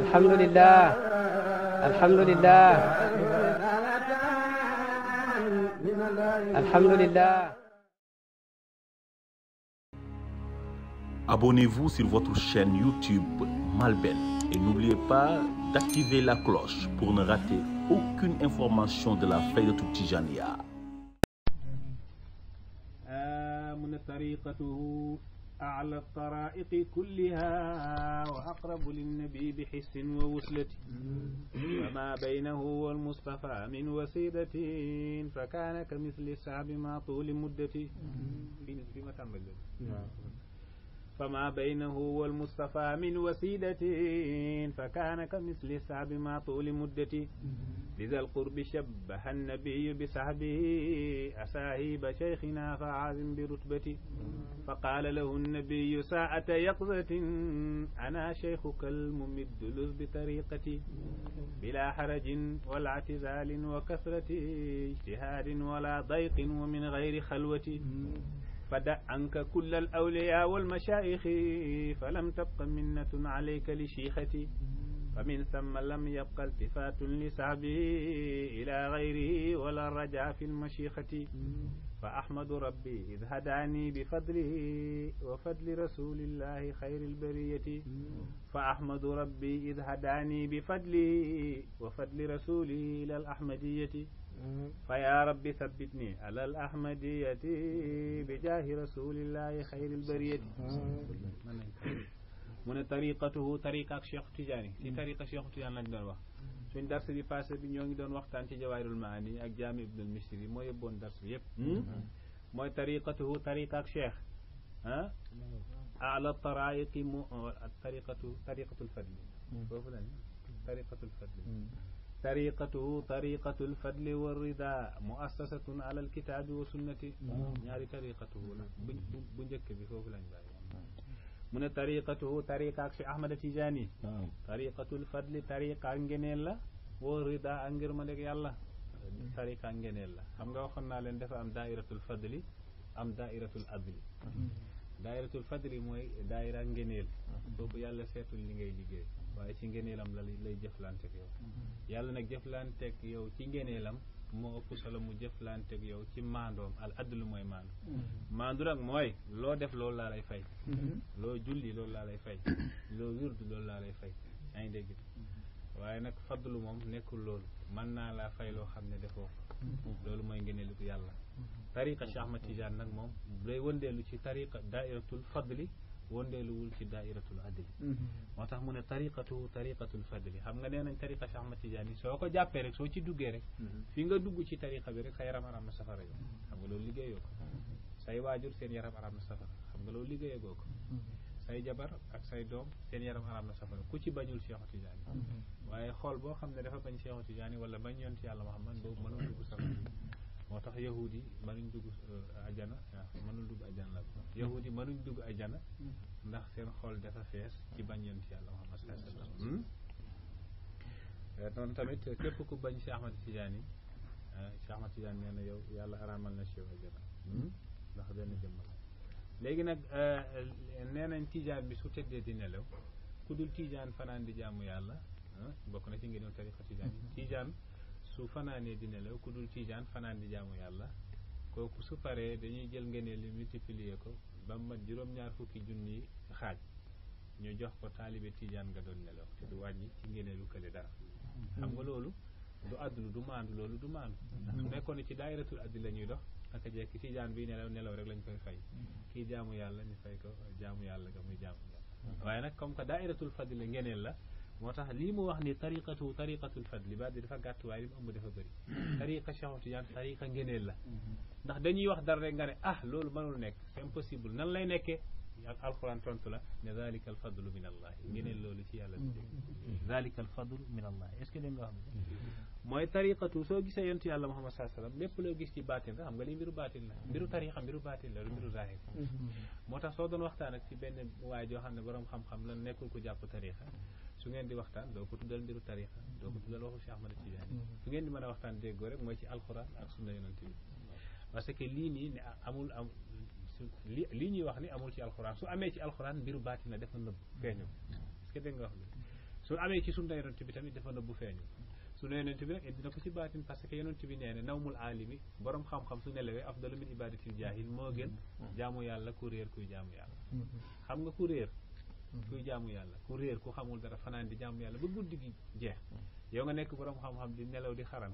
alhamdulillah alhamdulillah alhamdulillah. Abonnez-vous sur votre chaîne YouTube Malben et n'oubliez pas d'activer la cloche pour ne rater aucune information de la Faydatou Tijaniyya. طريقته أعلى الطرائق كلها وأقرب للنبي بحس ووصلة فما بينه والمصطفى من وسيدة فكان كمثل السحاب مع طول مدة فيما تعمل فما بينه والمصطفى من وسيدة فكان كمثل السحاب مع طول مدة لذا القرب شبه النبي بسحبه أساهيب شيخنا فعازم برتبتي فقال له النبي ساعة يقظة أنا شيخك الممد لذ بطريقتي بلا حرج ولا اعتزال وكثرة اجتهاد ولا ضيق ومن غير خلوة فدع عنك كل الأولياء والمشايخ فلم تبق منة عليك لشيختي فمن ثم لم يبق التفات لسعبه إلى غيره ولا رجع في المشيخة فأحمد ربي إذ هداني بفضله وفضل رسول الله خير البرية فأحمد ربي إذ هداني بفضله وفضل رسوله إلى الأحمدية فيا رب ثبتني على الأحمدية بجاه رسول الله خير البرية من طريقته طريقة شيخ تجاني في طريقة شيخ تجاني lañ doon wax suñ dars bi passé bi ñoo ngi doon waxtaan ci jawaahirul maani ak jaami ibn al misri moo yóbboon dars bi yëpp mooy tariqatuhu tariqa ak cheikh ah ala taraiqi mu tariqatul fadli foofu lañ tariqatul fadli طريقته طريقة الفضل والرضا مؤسسة على الكتاب والسنة ñaari طريقته la bu njëkk bi foofu lañ bàyyi mu ne طريقته طريقة ak Cheikh Ahmad Tidiane طريقة الفضل طريقة ngeneel la والرضا ak ngërmandeg yàlla طريقة ngeneel la xam nga waxoon naa leen dafa am daa'iratul fadli am daa'iratul adli daa'iratul fadli mooy daa'ira ngeneel boobu yàlla seetul li ngay liggéey waaye ci ngeneelam la lay jëflanteeg yow yàlla nag jëflanteeg yow ci ngeneelam moo ëpp solo mu jëflanteeg yow ci maandoom al adlu mooy maandu maandu nag mooy loo def loolu laa lay fay loo julli loolu laa lay fay loo wirdu loolu laa lay fay yaa ngi dégg waaye nag fadlu moom nekkul loolu mën naa laa fay loo xam ne defoo loolu mooy ngeneelu yàlla tariqa Cheikh Ahmad Tidiane nag moom lay wëndeelu ci tariqa daa'iratul fadli wondeeluwul ci daa'iratul adli moo tax mu ne tariqatu tariqatul fadli xam nga nee nañ tariqa Cheikh Ahmad Tidiane soo ko jàppee rek soo ci duggee rek fi nga dugg ci tariqa bi rek sa yaram araam na safara yow xam nga loolu liggéeyoo ko say waajur seen yaram araam na safara xam nga loolu liggéeyagoo ko say jabar ak say doom seen yaram araam na safara ku ci bañul Cheikh Tidiane waaye xool boo xam ne dafa bañ Cheikh Tidiane wala bañ yonent yàlla Muhammad boobu mënul dugg safara moo tax yahudi mënuñ dugg ajana mënul dugg ajana la yahudi mënuñ dugg ajana ndax seen xol dafa fees ci bañ yonent yàlla Muhammad sallallahu alayhi wasallam noonu tamit képp ku bañ Cheikh Ahmad Tidiane Cheikh Ahmad Tidiane nee na yow yàlla araamal na ci yow ajana ndax benn jëmm la léegi nag nee nañ Tidiane bi su tëddee di nelaw ku dul Tidiane fanaan di jaamu yàlla bokk na ci ngeen tariqa Tidiane Tidiane su fanaanee di nelaw ku dul Tidiane fanaan di jaamu yàlla kooku su paree dañuy jël ngeneel li multiplier ko ba mat juróom-ñaar fukki junni xaaj ñu jox ko taalibe Tidiane nga doon nelaw te du wàññi ci ngeneelu kële dara xam nga loolu du àdduna du maandu loolu du maandu ndax su nekkoon ne ci daayiratul addi la ñuy dox naka jekk Tidiane bi nelaw rek lañ koy fay kii jaamu yàlla ñu fay ko jaamu yàlla ga muy jaamu yàlla waaye nag comme que daayiratul fadli la ngeneel la moo tax lii mu wax ni tariqatul fadli ba di dafa gàtt waaye li mu ëmb dafa bëri tariqa Cheikh Tidiane tariqa ngeneel la ndax dañuy wax dara rek nga ne loolu mënul nekk c'est impossible nan lay nekkee ak alquran tontu la ne zalika al fadlu min allah ngeneel loolu ci yàlla bi zalika al fadlu min allah est ce que dégg nga xam ne mooy tariqatu soo gisee yontu yàlla Muhammad sallallahu alayhi wasallam lépp loo gis ci baatin la xam nga li mbiru baatin la mbiru tariqa mbiru baatin la lu mbiru zahir moo tax soo doon waxtaan ak ci benn waay joo xam ne borom xam-xam la nekkul ko jàpp tariqa su ngeen di waxtaan doo ko tuddal mbiru tariqa doo ko tuddal waxu Cheikh Ahmad Tidiane su ngeen di mën a waxtaan déggoo rek mooy ci alquran ak sunna yonent bi parce que lii nii ne amul li ñuy wax ni amul ci alxuraan su amee ci alxuraan mbiru baatin la dafa nëbb feeñu est-ce que dégg nga wax bi su amee ci sunna yonent bi tamit dafa nëbbu feeñu sunna yonent bi nag dina ko ci baatin parce que yonent bi nee na nawmul aalimi borom xam-xam su nelawee afdalu min ibadatil jaahil moo gën jaamu yàlla ku réer kuy jaamu yàlla xam nga ku réer kuy jaamu yàlla ku réer ku xamul dara fanaan di jaamu yàlla ba guddi gi jeex yow nga nekk borom xam-xam di nelaw di xaran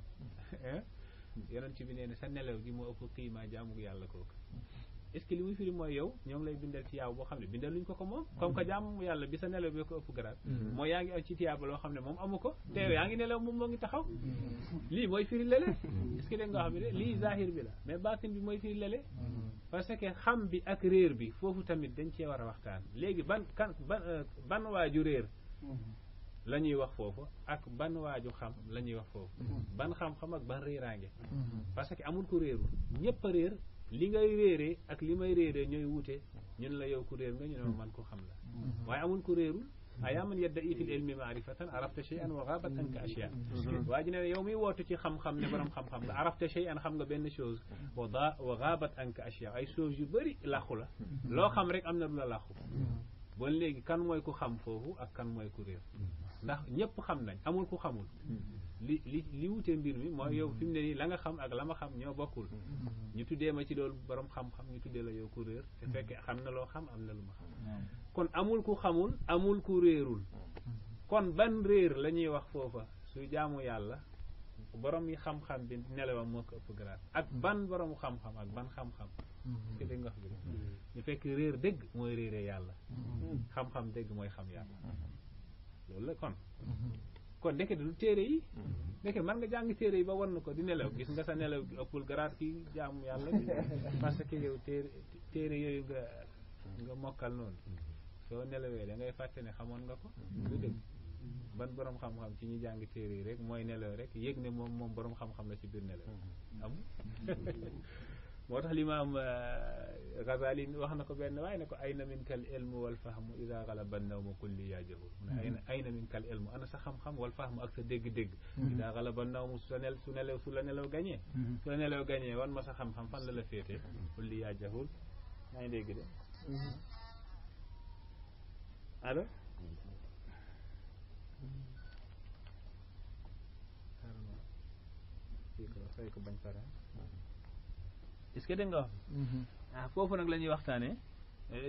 yonent bi nee na sa nelaw gi moo ëpp qiima jaamu yàlla kooku est-ce que li muy firi mooy yow ñoo ngi lay bindal ci yaaw boo xam ne bindal luñ ko moom comme que jaamu yàlla bi sa nelaw bi ko ëpp garaat mooy yaa ngi am ci tiyaaba loo xam ne moom amu ko te yow yaa ngi nelaw moom moo ngi taxaw lii mooy firi lele est-ce que dégg nga xam ne lii zahir bi la mais baatin bi mooy firi lele parce que xam bi ak réer bi foofu tamit dañ cee war a waxtaan léegi ban waaju réer la ñuy wax foofu ak ban waaju xam la ñuy wax foofu ban xam-xam ak ban réeraange parce que amul ku réerul ñëpp a réer li ngay réeree ak li may réeree ñooy wuute ñun la yow ku réer nga ñu ne man ko xam la waaye amul ku réerul ayaa man yadda i fil ilmi maarifatan arafta shay'an wa ghabat anka ashya waa ji ne yow miy wootu ci xam-xam ne borom xam-xam nga arafta shay'an xam nga benn chose wa ghabat anka ashya ay chose yu bëri làqu la loo xam rek am na lu la làqu bon léegi kan mooy ku xam foofu ak kan mooy ku réer ndax ñëpp xam nañ amul ku xamul li wutee mbir mi mooy yow fi mu ne nii la nga xam ak la ma xam ñoo bokkul ñu tuddee ma ci loolu borom xam-xam ñu tuddee la yow ku réer te fekkee xam na loo xam am na lu ma xam kon amul ku xamul amul ku réerul kon ban réer la ñuy wax foofa su jaamu yàlla borom yi xam-xam bi nelawam moo ko ëpp grade ak ban borom xam-xam ak ban xam-xam ki dégg nga wax bi ñu fekk réer dëgg mooy réeree yàlla xam-xam dëgg mooy xam yàlla loolu la kon ndeke du téere yi ndeke man nga jàng téere yi ba wan na ko di nelaw gis nga sa nelaw gi ëppul garaat ki jaamu yàlla bi parce que yow téere yooyu nga mokkal noonu soo nelawee da ngay fàtte ne xamoon nga ko du dëgg ban borom xam-xam ci ñi jàng téere yi rek mooy nelaw rek yëg ne moom borom xam-xam la ci biir nelaw am moo tax limaam Ghazali wax na ko benn waaye ne ko ayna minka al ilmu wal fahmu ida galaba nawmu kulli yaa jahul mu ne ayna minka al ilmu ana sa xam-xam wal fahmu ak sa dégg-dégg ida galaba nawmu su la nelaw gañee su la nelaw gañee wan ma sa xam-xam fan la la féetee kulli yaa jahul maa ngi dégg de allo fay ko bañ pare est-ce que dégg nga wax foofu nag la ñuy waxtaanee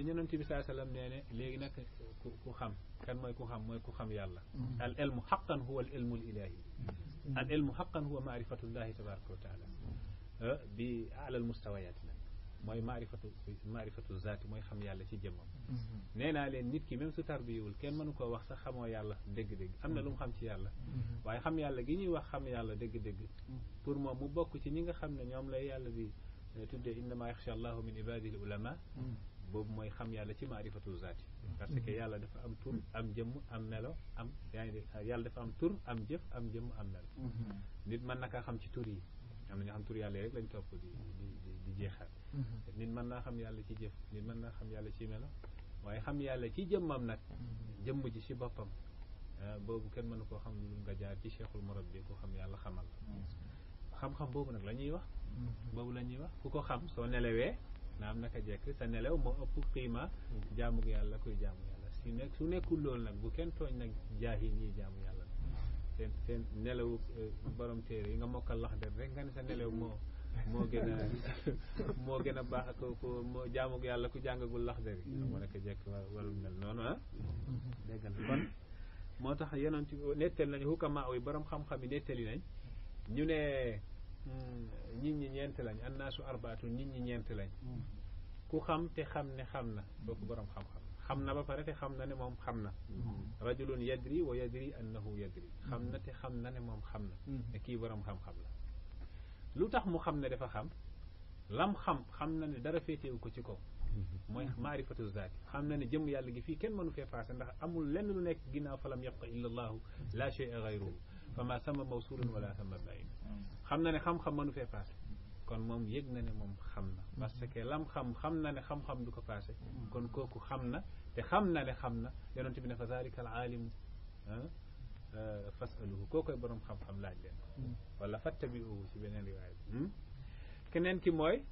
yonent bi saa sallam nee ne léegi nag ku xam kan mooy ku xam mooy ku xam yàlla al ilmu haqqan huwa al ilmu al ilahi al ilmu haqqan huwa maarifatullahi tabaraka wa taala bi ala al mustawayat nag mooy maarifatu zaati mooy xam yàlla ci jëmmam nee naa leen nit ki même su tarbiyewul kenn mënu koo wax sax xamoo yàlla dégg-dégg am na lu mu xam ci yàlla waaye xam yàlla gi ñuy wax xam yàlla dégg-dégg pour moom mu bokk ci ñi nga xam ne ñoom lay yàlla bi tuddee innama yaxsha allahu min ibadihi ulama boobu mooy xam yàlla ci maarifatu zaati parce que yàlla dafa am tur am jëmm am melo am yaa ngi dégg yàlla dafa am tur am jëf am jëmm am melo nit mën na kaa xam ci tur yi am na ñoo xam tur yàlla rek lañ topp di jeexal nit mën naa xam yàlla ci jëf nit mën naa xam yàlla ci melo waaye xam yàlla ci jëmmam nag jëmm ji ci boppam boobu kenn mënu koo xam lu nga jaar ci cheikhul murabbi ko xam yàlla xamal la xam-xam boobu nag la ñuy wax boobu la ñuy wax ku ko xam soo nelawee na am naka jekk sa nelaw moo ëpp xiima jaamu yàlla kuy jaamu yàlla su nekkul loolu nag bu kenn tooñ nag jaahil yi jaamu yàlla seen nelaw borom téere yi nga mokkal lax der rek nga ne sa nelaw moo gën a baax ko moo jaamu yàlla ku jàngagul lax der yi moo naka jekk warul mel noonu déggal kon moo tax yonent nettali nañu hukama yi borom xam-xam yi nettali nañ ñu ne nit ñi ñeent lañ annaasu arbaatu nit ñi ñeent lañ ku xam te xam ne xam na kooku borom xam-xam xam na ba pare te xam na ne moom xam na rajulun yadri wa yadri annahu yadri xam na te xam na ne moom xam na ne kii borom xam-xam la lu tax mu xam ne dafa xam lam xam na ne dara féetewu ko ci kaw mooy maarifatu zaati xam na ne jëm yàlla gi fii kenn mënu fee paase ndax amul lenn lu nekk ginnaaw fa lam yabqa illa allahu la shay'a ghayruhu fa ma sama mawsulun wala sama bayin xam na ne xam-xam mënu fee paase kon moom yëg na ne moom xam na parce que lam xam na ne xam-xam du ko paase kon kooku xam na te xam na ne xam na yonent bi ne fa zalika al aalimu fasaluhu koo koy borom xam-xam laaj leen wala fattabi'uhu ci beneen riwaaya bi keneen ki mooy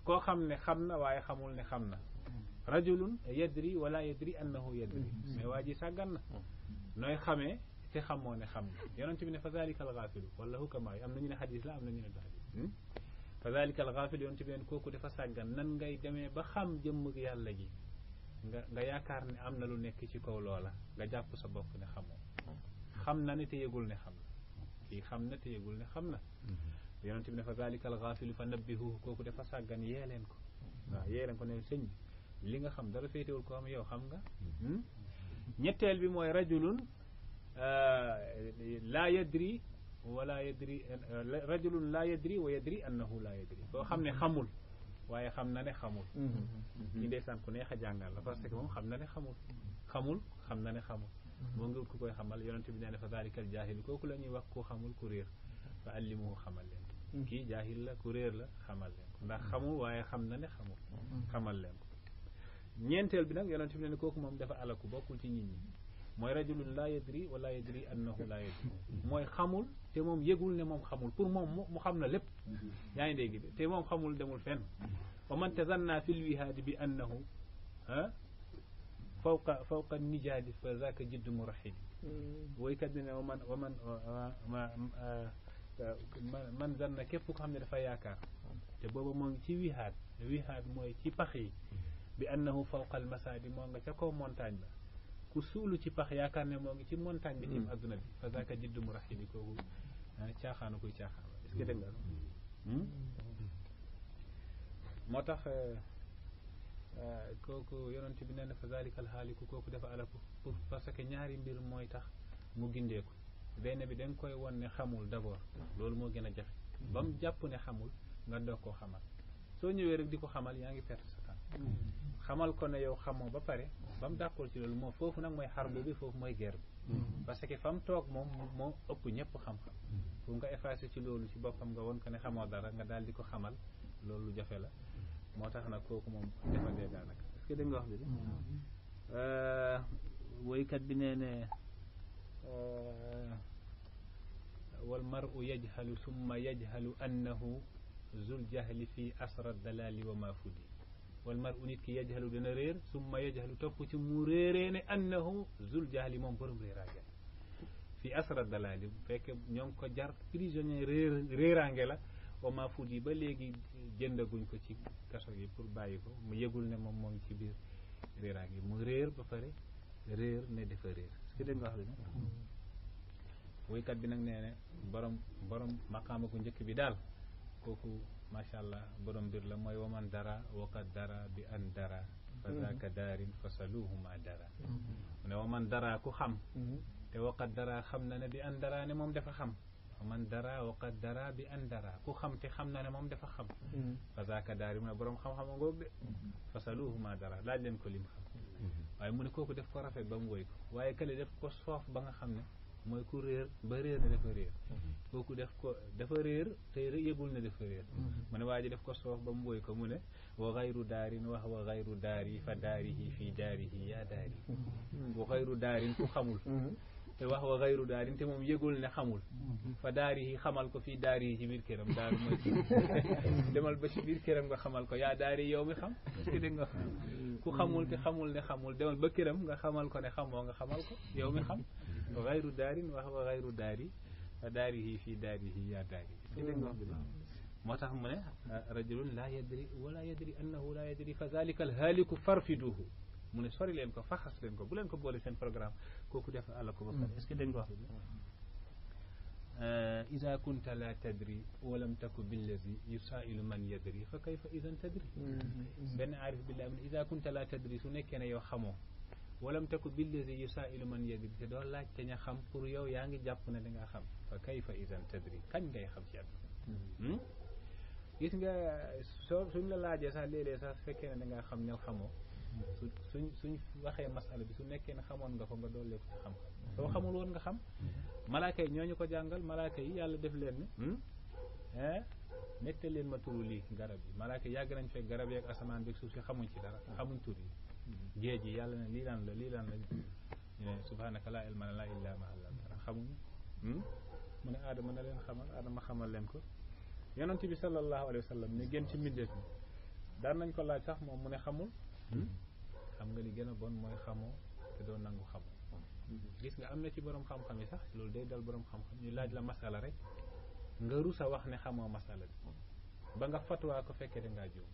koo xam ne xam na waaye xamul ne xam na rajulun yadri wala yadri annahu yadri mais waa ji sàggan na nooy xamee te xamoo ne xam na yonent bi ne fa zalika al ghafilu wala hukama yi am na ñu ne xadis la am na ñu ne du xadis fa zalika al ghafil yonent bi ne kooku dafa sàggan nan ngay demee ba xam jëmm yàlla ji nga yaakaar ne am na lu nekk ci kaw loola nga jàpp sa bopp ne xamoo xam na ne te yëgul ne xam na kii xam na te yëgul ne xam na yonent bi ne fa zalika al ghafilu fa nabbihuhu kooku dafa sàggan yee leen ko waaw yee leen ko ne sëñ bi li nga xam dara féetewul ko xam yow xam nga ñetteel bi mooy rajulun laa yadri wala yadri rajulun laa yadri wa yadri annahu laa yadri koo xam ne xamul waaye xam na ne xamul ci ndeysaan ku neex a jàngal la parce que moom xam na ne xamul xam na ne xamul moo ngi ku koy xamal yonent bi nee na fa zalikal jaahil kooku la ñuy wax ku xamul ku réer fa allimuhu xamal leen kii jaahil la ku réer la xamal leen ko ndax xamul waaye xam na ne xamul xamal leen ko ñeenteel bi nag yonent bi ne kooku moom dafa alaku bokkul ci nit ñi mooy rajulun laa yadri wala yadri annahu laa yadri mooy xamul te moom yëgul ne moom xamul pour moom mu xam na lépp yaa ngi dégg te moom xamul demul fenn wa man tazanna fil wihaadi bi annahu fawqa nijaadi fa zaaka jiddu murahidi woykat bi ne man zanna képp ko xam ne dafa yaakaar te booba moo ngi ci wihaad mooy ci pax yi bi annahu fawqa al masaadi moo nga ca kaw montagne ba ku suulu ci pax yaakaar ne moo ngi ci montagne bi tim adduna bi fa zaaka jiddu murahidi kooku caaxaanu kuy caaxaan est-ce que dégg nga moo tax kooku yonent bi nee na fa zalikal haaliku kooku dafa alaku pour parce que ñaari mbir mooy tax mu gindeeku benn bi da nga koy won ne xamul d'abord loolu moo gën a jafe ba mu jàpp ne xamul nga doog koo xamal soo ñëwee rek di ko xamal yaa ngi perte sa temps xamal ko ne yow xamoo ba pare ba mu dàqul ci loolu moo foofu nag mooy xarbu bi foofu mooy guerre bi parce que fa mu toog moom moo ëpp ñëpp xam-xam pour nga effacer ci loolu ci boppam nga won ko ne xamoo dara nga daal di ko xamal loolu lu jafe la moo tax nag kooku moom dafa dee daanaka est-ce que da nga wax bi woykat bi nee ne wal mar'u yajhalu summa yajhalu annahu zul jahli fi asra dalali wa ma fudi wal mar'u nit ki yajhalu dana réer summa yajhalu topp ci mu réeree ne annahu zul jahli moom borom réeraange fi asra dalali bu fekkee ñoo ngi ko jar prisonnier réeraange la wa ma fudi ba léegi jëndaguñ ko ci kaso yi pour bàyyi ko mu yëgul ne moom moo ngi ci biir réeraange mu réer ba pare réer ne dafa réer est-ce que dégg nga wax bi nag woykat bi nag nee ne borom maqaama ku njëkk bi daal kooku macha allah borom mbir la mooy waman dara waqad dara bi an dara fa zaaka daarin fasaluhu ma dara mu ne waman dara ku xam te waqad dara xam na ne bi an dara ne moom dafa xam waman dara waqad dara bi an dara ku xam te xam na ne moom dafa xam fa zaaka daari mu ne borom xam-xam a ngoog de fasaluhu ma dara laaj leen ko lim xam waaye mu ne kooku def ko rafet ba mu woy ko waaye kële def ko soof ba nga xam ne mooy ku réer ba réer ne dafa réer kooku dafa réer te yëgul ne dafa réer mu ne waa ji def ko soof ba mu woy ko mu ne wa xayru daarin wax wa xayru daari fa daarihi fii daarihi yaa daari wa xayru daarin ku xamul te wax wa xayru daarin te moom yëgul ne xamul fa daarihi xamal ko fii daarihi ci biir këram daaru mooy demal ba ci biir këram nga xamal ko yaa daari yow mi xam est-ce que dégg nga ku xamul te xamul ne xamul demal ba këram nga xamal ko ne xamoo nga xamal ko yow mi xam wa xayru daarin wax wa xayru daari fa daarihi fii daarihi yaa daari est-ce que dégg nga wax bi moo tax mu ne rajulun laa yadri wala yadri annahu laa yadri fa zalika alhaaliku farfiduhu mu ne sori leen ko faxas leen ko bu leen ko boole seen programme kooku def àlla ko ba pare est-ce que dégg nga wax bi ida kunta la tadri walam taku billazi yusailu man yadri fa kayfa idan tadri benn aarif billah mu ne ida kunta la tadri su nekkee ne yow xamoo walam taku billazi yusailu man yadri te doo laaj te ña xam pour yow yaa ngi jàpp ne dangaa xam fa kayfa idan tadri kañ ngay xam ci àdduna gis nga suñ la laajee sax léeg-léeg sax su fekkee ne dangaa xam ñal xamoo suñ waxee masala bi su nekkee ne xamoon nga ko nga doole ko ci xam soo xamul woon nga xam malaaka yi ñooñu ko jàngal malaaka yi yàlla def leen ne nette leen ma turu lii garab yi malaaka yi yàgg nañ fekk garab yi ak asamaan bi suuf si xamuñ ci dara xamuñ tur yi géej yi yàlla ne lii lan la ñu ne subhanaka laa ilma lanaa illaa maa allamtanaa xamuñ mu ne aadama na leen xamal aadama xamal leen ko yonent bi sallallahu alayhi wa sallam ne gën ci mbindeef mi daan nañ ko laaj sax moom mu ne xamul xam nga li gën a bon mooy xamoo te doo nangu xamoo gis nga am na ci borom xam-xam yi sax loolu day dal borom xam-xam ñu laaj la masala rek nga rusa wax ne xamoo masala bi ba nga fatwaa ko fekkee da ngaa juum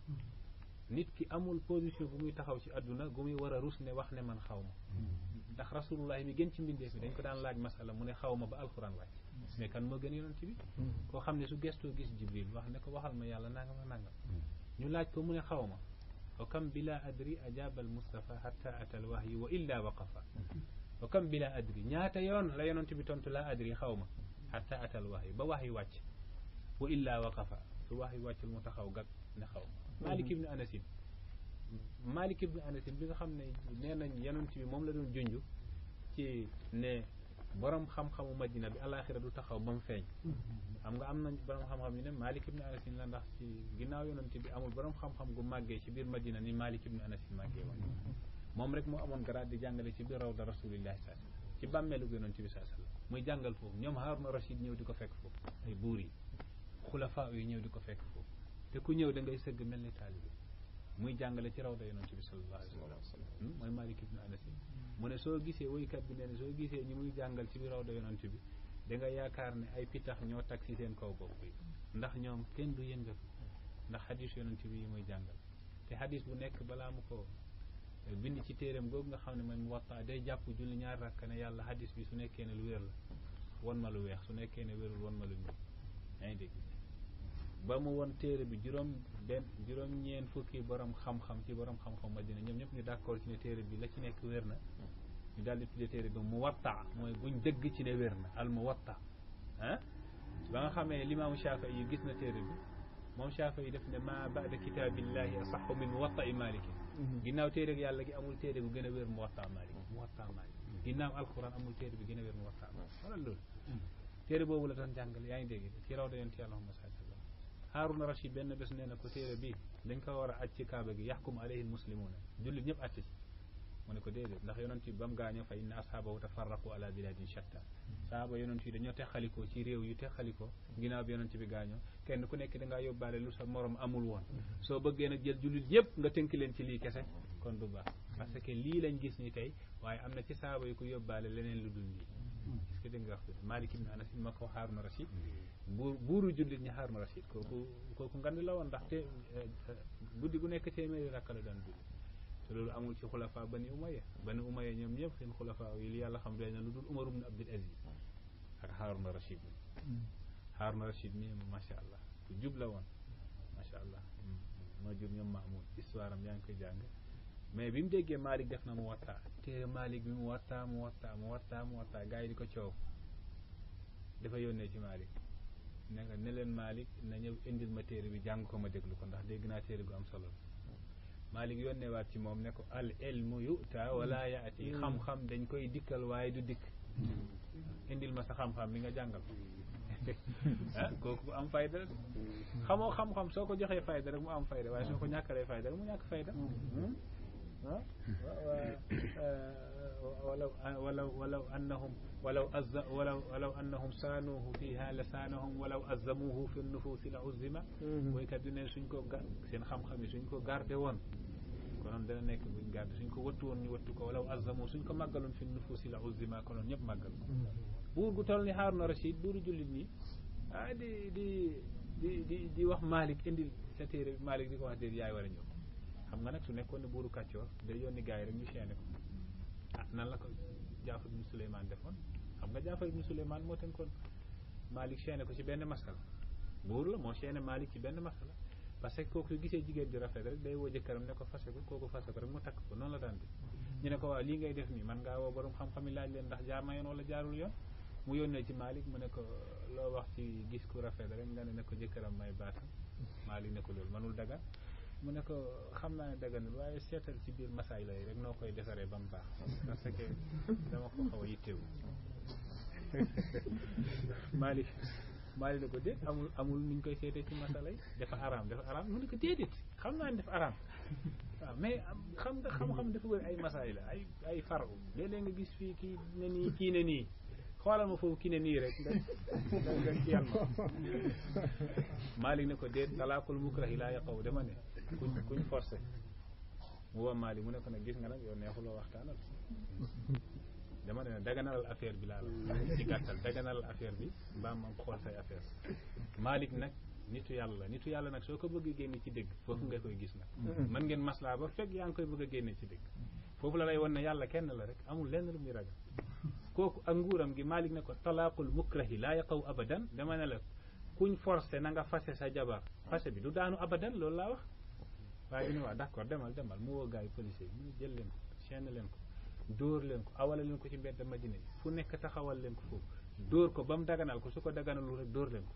nit ki amul position bu muy taxaw ci àdduna gu muy war a rus ne wax ne man xaw ma ndax rasulullah mi gën ci mbindeef bi dañ ko daan laaj masala mu ne xaw ma ba alxuraan wàcc mais kan moo gën yonent bi koo xam ne su gestoo gis jibril wax ne ko waxal ma yàlla nangam ak nangam ñu laaj ko mu ne xaw ma wa kam bila adri ajaba al mustafa hatta ata al wahyi wa illa waqafa wa kam bila adri ñaata yoon la yonent bi tontu laa adri xaw ma hatta ata al wahyi ba wahyi wàcc wa illa waqafa su wahyi wàccul mu taxaw gag ne xaw ma Malik ibn Anasin bi nga xam ne nee nañ yonent bi moom la doon junj ci ne borom xam-xamu Madina bi alaxira du taxaw ba mu feeñ xam nga am nañ borom xam-xam yi ne Malik ibn Anasin la ndax ci ginnaaw yonent bi amul borom xam-xam gu màggee ci biir Madina ni Malik ibn Anasin màggee woon moom rek moo amoon garaat di jàngale ci biir rawda rasulillahi sallallahu alayhi wasallam ci bàmmeelu yonent bi sallallahu alayhi wasallam muy jàngal foofu ñoom Haruna Rashid ñëw di ko fekk foofu ay buur yi xulafaa yi ñëw di ko fekk foofu te ku ñëw da ngay sëgg mel ni taalibe muy jàngale ci rawda yonent bi sallallahu alayhi wasallam mooy Malik ibn Anasin mu ne soo gisee woykat bi nee ne soo gisee ñi muy jàngal ci biir rawda yonent bi da nga yaakaar ne ay pitax ñoo tag ci seen kaw bopp yi ndax ñoom kenn du yëngatu ndax xadis yonent bi yi muy jàngal te xadis bu nekk balaa mu ko bind ci téeréem googu nga xam ne mooy Muwatta day jàpp julli ñaar rakk ne yàlla xadis bi su nekkee ne lu wér la won ma lu weex su nekkee ne wérul won ma lu ñuul yaa ngi dégg ba mu won téere bi juróom-ñeent fukki borom xam-xam ci borom xam-xam Madina ñoom ñëpp ñu d'accord ci ne téere bi la ci nekk wér na ñu daal di tuddee téere bi Muwatta mooy buñ dëgg ci ne wér na al Muwatta ah ba nga xamee limaamu Shaafi'i yi gis na téere bi moom Shaafi'i yi def ne ma ba'da kitaabillahi asahhu min Muwatta'i Maalik ginnaaw téere yàlla gi amul téere bu gën a wér Muwatta Maalik ginnaaw alquran amul téere bi gën a wér Muwatta Maalik wala loolu téere boobu la doon jàngale yaa ngi dégg ci raw da yonent yàlla Muhammad sallallahu alayhi wasallam Haaruna Rashid benn bés nee na ko téere bi dañ ko war a aj ci kaaba gi yaxkum alayhi almuslimuuna jullit ñëpp aj ci mu ne ko déedéet ndax yonent yi ba mu gaañoo fa inna ashaabahu tafarraqu ala biladin shatta sahaaba yonent yi dañoo texalikoo ci réew yu texalikoo ginnaaw bi yonent bi gaañoo kenn ku nekk da ngaa yóbbaale lu sa morom amul woon soo bëggee nag jël jullit yëpp nga tënk leen ci lii kese kon du baax parce que lii lañ gis ni tey waaye am na ci sahaaba yi ku yóbbaale leneen lu dul lii est-ce que dégg nga wax Malik ibn Anas ma ko Haaruna Rashid buuru jullit ñi Haaruna Rashid kooku ngand la woon ndax te guddi gu nekk téeméeri rakka la daan julli te loolu amul ci xulafa bani Umayya ñoom ñëpp seen xulafa yi li yàlla xam doy na lu dul Umar ibn Abdul Aziz ak Haaruna Rashid mi masha Allah ku jub la woon masha Allah moo jub ñoom Maamun histoire am yaa ngi koy jàng mais bi mu déggee Malik def na Muwatta téere Malik bi Muwatta gars yi di ko coow dafa yónnee ci Malik ne leen Malik na ñëw indil ma téere bi jàng ko ma déglu ko ndax dégg naa téere gu am solo Malik yónnee waat ci moom ne ko al ilmu yu'ta wala yaati xam-xam dañ koy dikkal waaye du dikk indil ma sa xam-xam bi nga jàngal ah kooku am fayda xamoo xam-xam soo ko joxee fayda rek mu am fayda waaye soo ko ñàkkalee fayda rek mu ñàkk fayda walaw annahum saanuhu fiha la saanahum walaw azzamuhu fi nufuusi la uzzima boykat bi ne suñ ko seen xam-xam yi suñ ko garde woon konoon dana nekk buñ garde suñ ko wattu woon ñu wattu ko walaw azzamu suñ ko màggaloon fi nufuusi la uzzima konoon ñëpp màggal ko buur gu toll ni Haaruna Rashid buuru jullit ñi ah di wax Malik indil sa téere bi Malik di ko wax déet yaay war a ñëw xam nga nag su nekkoon ne buuru kàccoor day yónni gars yi rek ñu chaîné ko ah nan la ko Jaafar ibn Suleymaan defoon xam nga Jaafar ibn Suleymaan moo tënkoon Malik chaîné ko ci benn masala buur la moo chaîné Malik ci benn masala parce que kooku su gisee jigéen ju rafet rek day woo jëkkëram ne ko fase ko kooku fase ko rek mu takk ko noonu la daan di ñu ne ko waaw lii ngay def nii man ngaa woo borom xam-xam yi laaj leen ndax jaar na yoon wala jaarul yoon mu yónnee ci Malik mu ne ko loo wax ci gis ku rafet rek nga ne ko jëkkëram may baatam Malik ne ko loolu manul dagan mu ne ko xam naa ne daganul waaye seetal ci biir masaay lay rek noo koy defaree ba mu baax parce que dama ko xaw a yittewu Malik ne ko déet amul nuñ koy seetee ci masala yi dafa araam mu ne ko déedéet xam naa ne dafa araam waaw mais xam nga xam-xam dafa bëri ay masaay la ay faru léeg-léeg nga gis fii kii ne nii kii ne nii xoolal ma foofu kii ne nii rek nga kiyal ma Malik ne ko déet talaaqul mukrahi laa yaqaw dama ne kuñ forcé mu woo Malik mu ne ko nag gis nga nag yow neexuloo waxtaanal dama ne daganalal affaire bi laa la ci gàttal daganalal affaire bi mbaa ma xool say affaire Malik nag nitu yàlla nag soo ko bëgg a génne ci dëgg foofu nga koy gis nag mën ngeen maslaa ba fekk yaa ngi koy bëgg a génne ci dëgg foofu la lay won ne yàlla kenn la rek amul lenn lu muy ragal kooku ak nguuram gi Malik ne ko talaaqul mukrahi laa yaqaw abadan dama ne la kuñ forcé na nga fase sa jabar fase bi du daanu abadan loolu laa wax waaye dina wax d'accord demal mu woo gars yi policier yi mu jël leen ko chaîne leen ko dóor leen ko awala leen ko ci mbedd Madina yi fu nekk taxawal leen ko foofu dóor ko ba mu daganal ko su ko daganalul rek dóor leen ko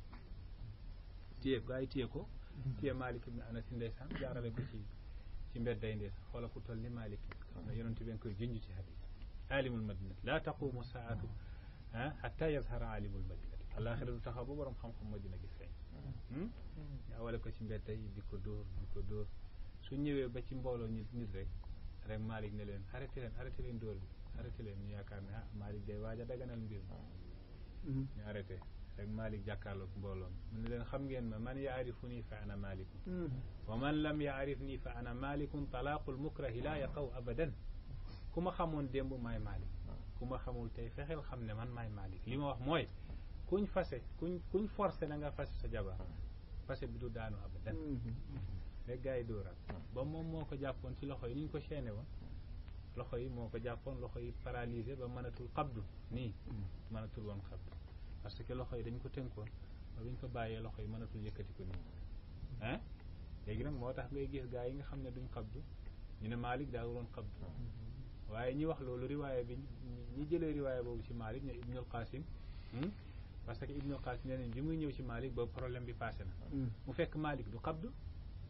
téye gars yi téye Malik ibn Anas ndeysaan jaarale ko ci mbedd ay ndeysaan xoola ku toll ni Malik xam na yonent bi nga koy junj ci hadis alimul madinati la taqumu saatu hatta yazhara alimul madinati àlaxira du taxaw ba borom xam-xam Madina gis feeñ ñu awale ko ci mbedd yi di ko dóor su ñëwee ba ci mbooloo nit rek Malik ne leen arrêté leen dóor bi arrêté leen ñu yaakaar ne Malik day waaj a daganal mbir ñu arrêté rek Malik jàkkaarloog mbooloo mu ne leen xam ngeen ma man yaarifuni fa ana malikun wa man lam yaarifni fa ana malikun talaaqul mukrahi la yaqaw abadan ku ma xamoon démb maay Malik ku ma xamul tey fexeel xam ne man maay Malik li ma wax mooy kuñ forcé na nga fase sa jabar fase bi du daanu abadan rek gars yi dóoral ba moom moo ko jàppoon ci loxo yi ni ñu ko chaîné woon loxo yi moo ko jàppoon loxo yi paralysé ba mënatul xabdu nii mënatul woon xabdu parce que loxo yi dañ ko tënkoon ba biñ ko bàyyee loxo yi mënatul yëkkati ko nii léegi nag moo tax ngay gis gars yi nga xam ne duñ xabdu ñu ne Malik daawul woon xabdu waaye ñi wax loolu riwaaya bi ñi jëlee riwaaya boobu ci Malik ño Ibnul Qasim parce que Ibnul Qasim nee nañ bi muy ñëw ci Malik boobu problème bi passé na mu fekk Malik du xabdu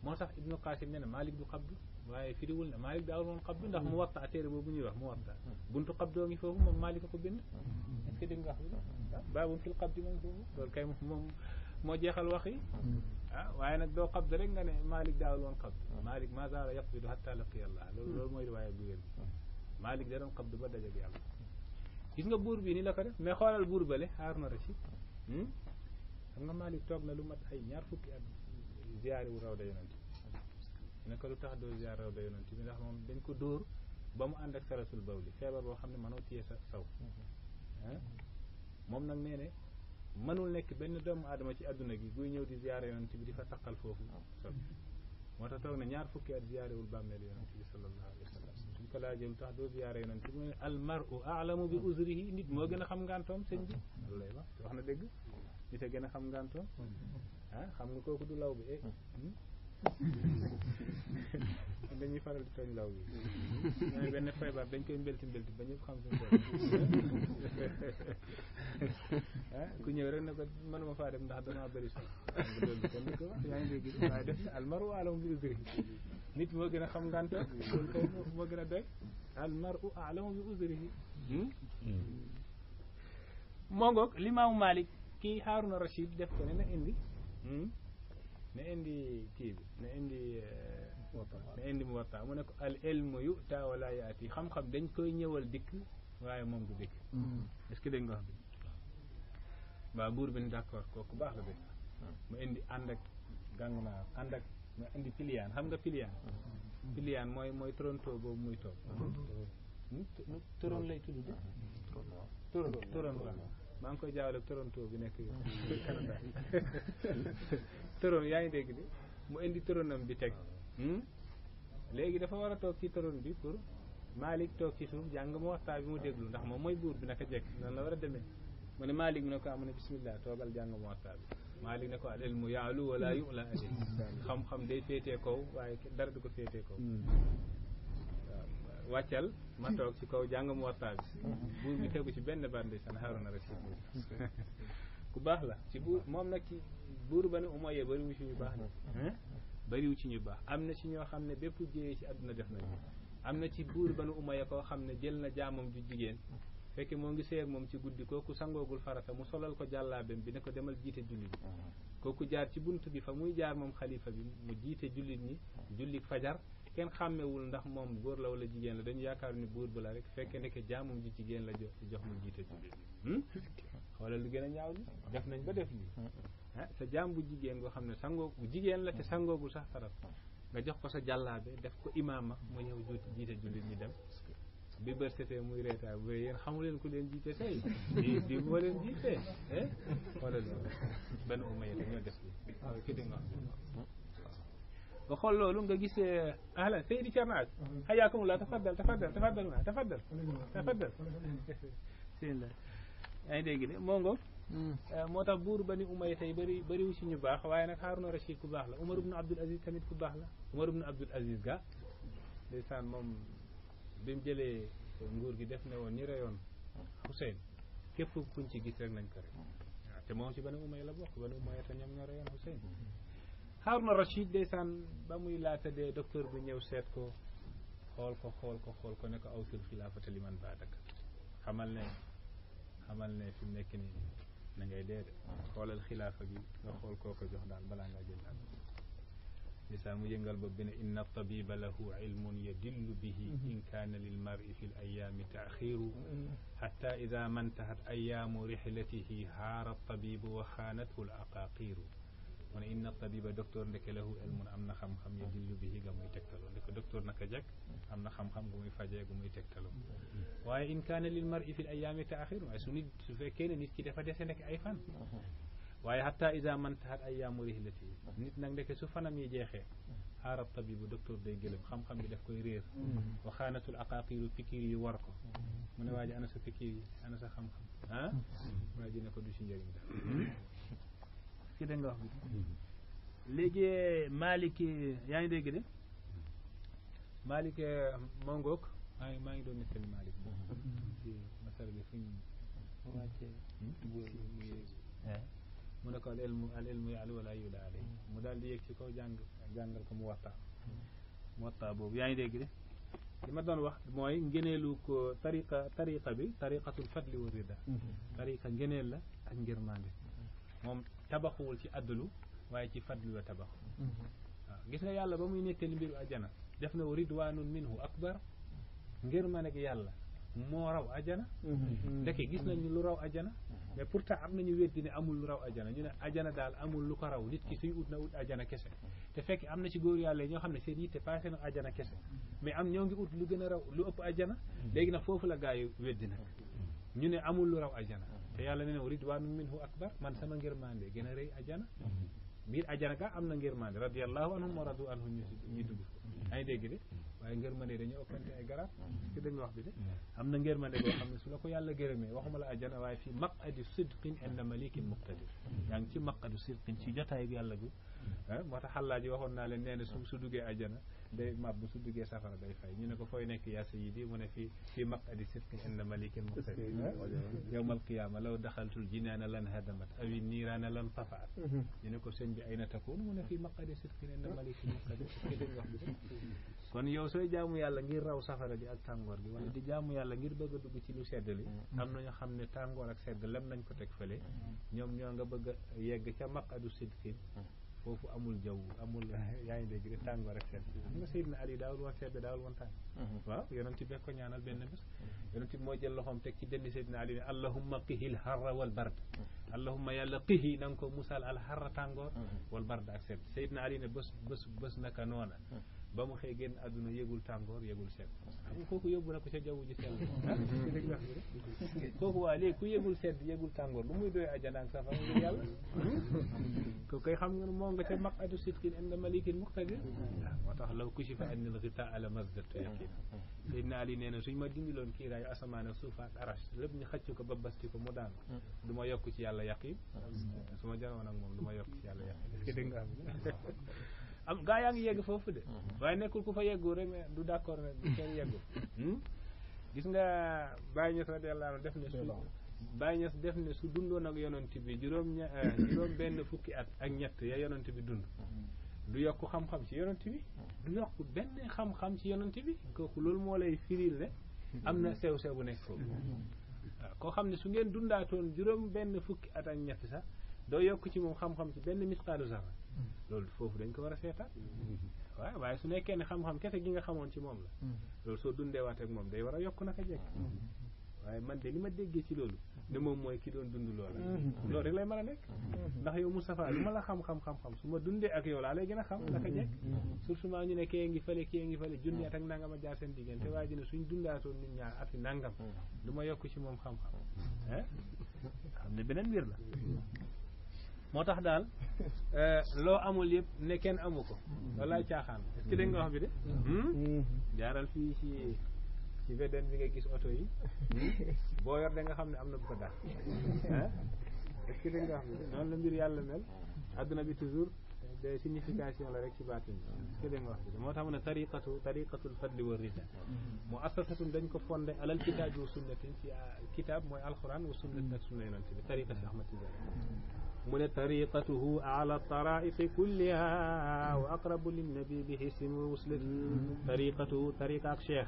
moo tax Ibnu Qasim nee na Malik du xabdu waaye firiwul na Malik daawul woon xabdu ndax mu waxta téere boobu ñuy wax mu waxta buntu xabdoo ngi foofu moom Malik a ko bind est-ce que dégg nga wax bi baabun fil xabdi moom foofu loolu kay moom moo jeexal wax yi waaye nag doo xabdu rek nga ne Malik daawul woon xabdu Malik ma zaala yaqbidu hatta laqiya Allah loolu mooy riwaaya bu wér Malik da doon xabdu ba dajak yàlla gis nga buur bi ni la ko def mais xoolal buur bale Haaruna Rashid xam nga Malik toog na lu mat ay ñaar fukki at ziyaari wu raw da yonent bi ne ko lu tax doo ziyaar raw da yonent bi ndax moom dañ ko dóor ba mu ànd ak sarasul bawli feebar boo xam ne mënoo téye sa saw moom nag nee ne mënul nekk benn doomu aadama ci àdduna gi buy ñëw di ziyaare yonent bi di fa taqal foofu moo tax toog na ñaar fukki at ziyaarewul bàmmeelu yonent bi sallallahu alayhi wa sallam suñ ko laajee lu tax doo ziyaare yonent bi mu ne al mar'u a'lamu bi uzrihi nit moo gën a xam ngantoom sëñ bi loolu lay wax na dëgg nit a gën a xam ngantoom xam nga kooku du law bi dañuy faral di tooñ law bi mooy benn feebar dañ koy mbelti ba ñëpp xam suñu ku ñëw rek ne ko mënuma faa dem ndax damaa bëri sax loolu kon ni ko wax yaa ngi dégg waaye def almaru a'lamu bi uzrihi nit moo gën a xam ngantoom loolu kay moo gën a doy almaru a'lamu bi uzrihi moo ngoog Limaamu Malik kii Haaruna Rashid def ko ne na indi kii bi na indi Muwatta mu ne ko al ilmu yu'ta wala yaati xam-xam dañ koy ñëwal dikk waaye moom du dikk est-ce que dégg nga wax bi waaw buur bi ni d'accord kooku baax la bi mu indi ànd ak gàngunaar ànd ak mu indi piliyaan xam nga piliyaan mooy Toronto boobu muy toog Toronto lay tudd Toronto waaw maa ngi koy jaawale Toronto bi nekk Canada Toronto yaa ngi dégg di mu indi toronam bi teg léegi dafa war a toog ci toron bi pour Malik toog ci suuf jàng mu waxtaan bi mu déglu ndax moom mooy buur bi naka jekk noonu la war a demee mu ne Malik mu ne ko am ne bismillah toogal jàng mu waxtaan bi Malik ne ko al ilmu ya'lu wala yu'la alayhi xam-xam day féetee kaw waaye dara du ko féetee kaw wàccal ma toog ci kaw jàng mu waxtaan bi buur bi tegu ci benn bande san Haaruna Rashid ku baax la ci buur moom nag ci buur Banu Umayya bariwu ci ñu baax ne bariwu ci ñu baax am na ci ñoo xam ne bépp jéyee ci àdduna def nañu am na ci buur Banu Umayya koo xam ne jël na jaamam ju jigéen fekke moo ngi sëy ak moom ci guddi kooku sangoogul farata mu solal ko jàllaabeem bi ne ko demal jiite jullit ñi kooku jaar ci bunt bi fa muy jaar moom xalifa bi mu jiite jullit ñi julli fajar kenn xàmmewul ndax moom góor la wala jigéen la dañu yaakaar ni buur ba la rek fekke nekk jaamam ji jigéen la jox mu jiite jullit ñi xoolal lu gën a ñaaw li def nañ ba def li sa jaam bu jigéen goo xam ne sangoo bu jigéen la te sangoogul sax farat nga jox ko sa jàllaabe def ko imaama mu ñëw jiite jullit ñi dem bi bër setee muy reetaa bu yéen xamu leen ku leen jiite tey di moo leen jiite wala loolu benn Umayya te ñoo def li waaw ki di nga xool loolu nga gis ahlan Seydi Cernaaj hayaakumullah tafaddal bismillah yaa ngi dégg de moo ngoog moo tax buur Bani Umayya tey bëriwu si ñu baax waaye nag Haaruna Rashid ku baax la Umar ibn Abdul Aziz tamit ku baax la Umar ibn Abdul Aziz ga ndeysaan moom bi mu jëlee nguur gi def ne woon ñi reyoon Hussein képp kuñ ci gis rek nañ ko rek waaw te moom ci Bani Umayya la bokk Bani Umayya te ñoom ñoo reyoon Hussein Haaruna Rashid ndeysaan ba muy laata dee docteur bi ñëw seet ko xool ko ne ko awsil xilaafata liman baadaka xamal ne fi mu nekk nii na ngay dee de xoolal xilaafa gi nga xool koo ko jox daal balaa ngaa jël daal ndeysaan mu yëngal bopp bi ne inna tabiba lahu ilmun yadillu bihi in kaana lil mar'i fi l ayaami taaxiru xatta ida mantahat ayaamu rixlatihi haara tabibu wa xaanathu l aqaaqiru mu ne inna tabiba docteur ndeke lahu ilmun am na xam-xam yadillu bihi ga muy tegtaloo ndeke docteur naka jekk am na xam-xam gu muy fajee gu muy tegtaloo waaye in kaana lil mar'i fi l ayaami taaxiru waaye su fekkee ne nit ki dafa dese nekk ay fan waaye hatta ida mantahat ayaamu rihlati nit nag ndeke su fanam yi jeexee xaaral tabibu docteur day gëlëm xam-xam bi daf koy réer wa xaanatul aqaaqiru pikir yi war ko mu ne waa ji ana sa pikir yi ana sa xam-xam waa ji ne ko du si njëriñ daal ki da nga wax bi léegi Malik yaa ngi dégg de Malik mongook maa ngi doon nettali Malik ci masala bi fu ñu mu ne ko al ilmu ya'lu wala yu'la alayhi mu daal di yéeg ci kaw jàngal ko mu waxtaa boobu yaa ngi dégg de li ma doon wax mooy ngëneelu ko tariqa bi tariqatul fadli wa rida tariqa ngëneel la ak ngërmande moom tabaxuwul ci addulu waaye ci fadlu la tabaxu waaw gis nga yàlla ba muy nettali mbiru ajjana def na ridwanun minhu akbar ngërmande gi yàlla moo raw ajjana ndeke gis nañu lu raw ajjana mais pourtant am nañu weddi ne amul lu raw ajjana ñu ne ajjana daal amul lu ko raw nit ki suy ut na ut ajjana kese te fekk am na ci góor yàlla ñoo xam ne seen yitte passé na ajjana kese mais am ñoo ngi ut lu gën a raw lu ëpp ajjana léegi nag foofu la gaa yi weddi nag ñu ne amul lu raw ajjana te yàlla ne ne ridwanun minhu akbar man sama ngërmande gën a rëy ajjana biir ajjana ka am na ngërmande radiyallahu anhum wa radu anhum ñu dugg ay dégg de waaye ngërmande dañoo ëppante ay garab ci dëgg wax bi de am na ngërmande boo xam ne su la ko yàlla gërëmee waxuma la ajjana waaye fii maqadi sidqin inda malikin muqtadir yaa ngi ci maqadu sidqin ci jotaay bi yàlla gu moo tax xallaa ji waxoon naa leen nee na su duggee ajjana day màbb su duggee safara day fay ñu ne ko fooy nekk yaa sayyidi mu ne fii maqadi sidqin inda malikin muqtadir yawmal qiyaama law daxaltul jinaana lan hadamat awi niiraana lan tafaat ñu ne ko sëñ bi ay na takun mu ne fii maqadi sidqin inda malikin muqtadir ci dëgg wax bi de kon yow sooy jaamu yàlla ngir raw safara bi ak tàngoor bi wala di jaamu yàlla ngir bëgg a dugg ci lu sedd li am na ñoo xam ne tàngoor ak sedd lem nañ ko teg fële ñoom ñoo nga bëgg a yegg ca maqadu sidqin foofu amul jaww amul yaa ngi dégg de tàngoor ak sedd xam nga Seydina Ali daawul woon sedd daawul woon tàng waaw yonent bi ko ñaanal benn bés yonent bi moo jël loxoom teg ci dënn Seydina Ali ne allahumma qihil harra wal bard allahumma yàlla qihi na nga ko musal al harra tàngoor wal bard ak sedd Seydina Ali ne bés naka noona ba mu xëy génn àdduna yëgul tàngoor yëgul sedd xam nga kooku yóbbu na ko ca jaww ji sedd kooku waa léegi ku yëgul sedd yëgul tàngoor lu muy doy ajjana ak safara ngir yàlla ko koy xam nga moo nga ca maqadu sidqin inda malikin muqtadir moo tax law kushifa anil ghita ala mazdadtu yaqin Seydina Ali nee na suñ ma dindiloon kiiraayu asamaan ak suuf ak arash lépp ñu xëcc ko ba basti ko mu daanu du ma yokk ci yàlla yaqin su ma jaroon ak moom du ma yokk ci yàlla yaqin est-ce que dégg nga am gaa yaa ngi yegg foofu de waaye nekkul ku fa yeggu rek du d'accord ne du kenn yeggu gis nga Baye Niass radiyallahu anhu def ne su Baye Niass def ne su dundoon ak yonent bi juróom benn fukki at ak ñett ya yonent bi dund du yokk xam-xam ci yonent bi du yokk benn xam-xam ci yonent bi kooku loolu moo lay firil ne am na sew-sew bu nekk foofu waaw koo xam ne su ngeen dundaatoon juróom benn fukki at ak ñett sax doo yokk ci moom xam-xam ci benn misqaalu zarra loolu foofu dañ ko war a seetaan waaye su nekkee ne xam-xam kese gi nga xamoon ci moom la loolu soo dundeewaat ak moom day war a yokk naka jekk waaye man de li ma déggee ci loolu ne moom mooy ki doon dund loola loolu rek lay mën a nekk ndax yow Moustapha lu ma la xam-xam su ma dundee ak yow laa lay gën a xam naka jekk surtout ñu ne kee ngi fële junni at ak nangam a jaar seen diggante waaye ji ne suñ dundaatoon nit ñaar ati nangam du ma yokk ci moom xam-xam xam ne beneen mbir la moo tax daal loo amul yëpp ne kenn amu ko walaay caaxaan est-ce que dégg nga wax bi de jaaral fii ci VDN bi nga gis oto yi boo yor da nga xam ne am na bu ko daal est-ce que dégg nga wax bi de noonu la mbir yàlla mel adduna bi toujours de signification la rek ci baatin est-ce que dégg nga wax bi de moo tax mu ne tariqatul fadli wa rida mu assasatun dañ ko fondé alal kitaabi wa sunnatin ci kitaab mooy alquran wa sunnat ak sunna yonent bi tariqa si Ahmad Tidiane mu ne tariqatuhu ala taraiqi kulliha wa aqrabu linnabi bi hissin wa wuslatin tariqatuhu tariqa ak cheikh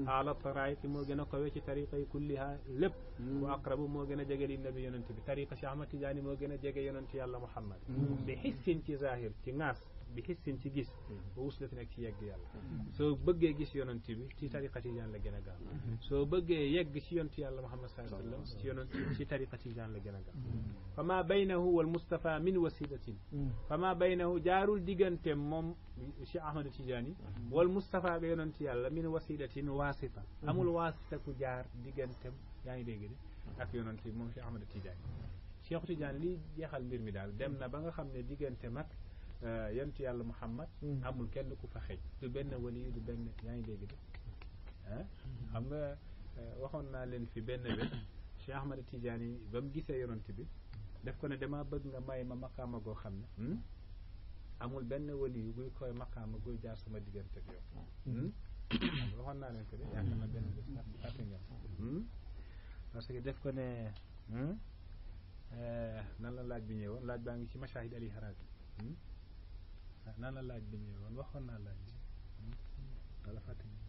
ala taraiqi moo gën a kawe ci tariqa yi kulliha lépp wa aqrabu moo gën a jege linnabi yonent bi tariqa si Ahmad Tidiane moo gën a jege yonent yàlla Muhammad bi hissin ci zahir ci ŋaas bi hissin ci gis wa wuslatin ak ci yegg yàlla soo bëggee gis yonent bi ci tariqa Tidiane la gën a gaaw soo bëggee yegg ci yonent yàlla Muhammad sallallahu alayhi wa sallam ci yonent ci tariqa Tidiane la gën a gaaw fa ma baynahu wal Mustafa min wasilatin fa ma baynahu jaarul digganteem moom Cheikh Ahmad Tidiane wal Mustafa ga yonent yàlla min wasilatin wasita amul wasita ku jaar digganteem yaa ngi dégg de ak yonent bi moom Cheikh Ahmad Tidiane Cheikh Tidiane li jeexal mbir mi daal dem na ba nga xam ne digganteem ak yonent yàlla Muhammad amul kenn ku fa xëj du benn wali du benn yaa ngi dégg de xam nga waxoon naa leen fi benn bés Cheikh Ahmad Tidiane ba mu gisee yonent bi def ko ne dama bëgg nga may ma maqaama goo xam ne amul benn wali yu guy koy maqaama guy jaar sama diggante ak yow waxoon naa leen ko de yaakaar na benn bés fàtte ngeen parce que def ko ne nan la laaj bi ñëwoon laaj baa ngi ci Mashahid Ali Harazi nan la laaj bi ñëwoon waxoon naa laaj bi wala fàtte ngeen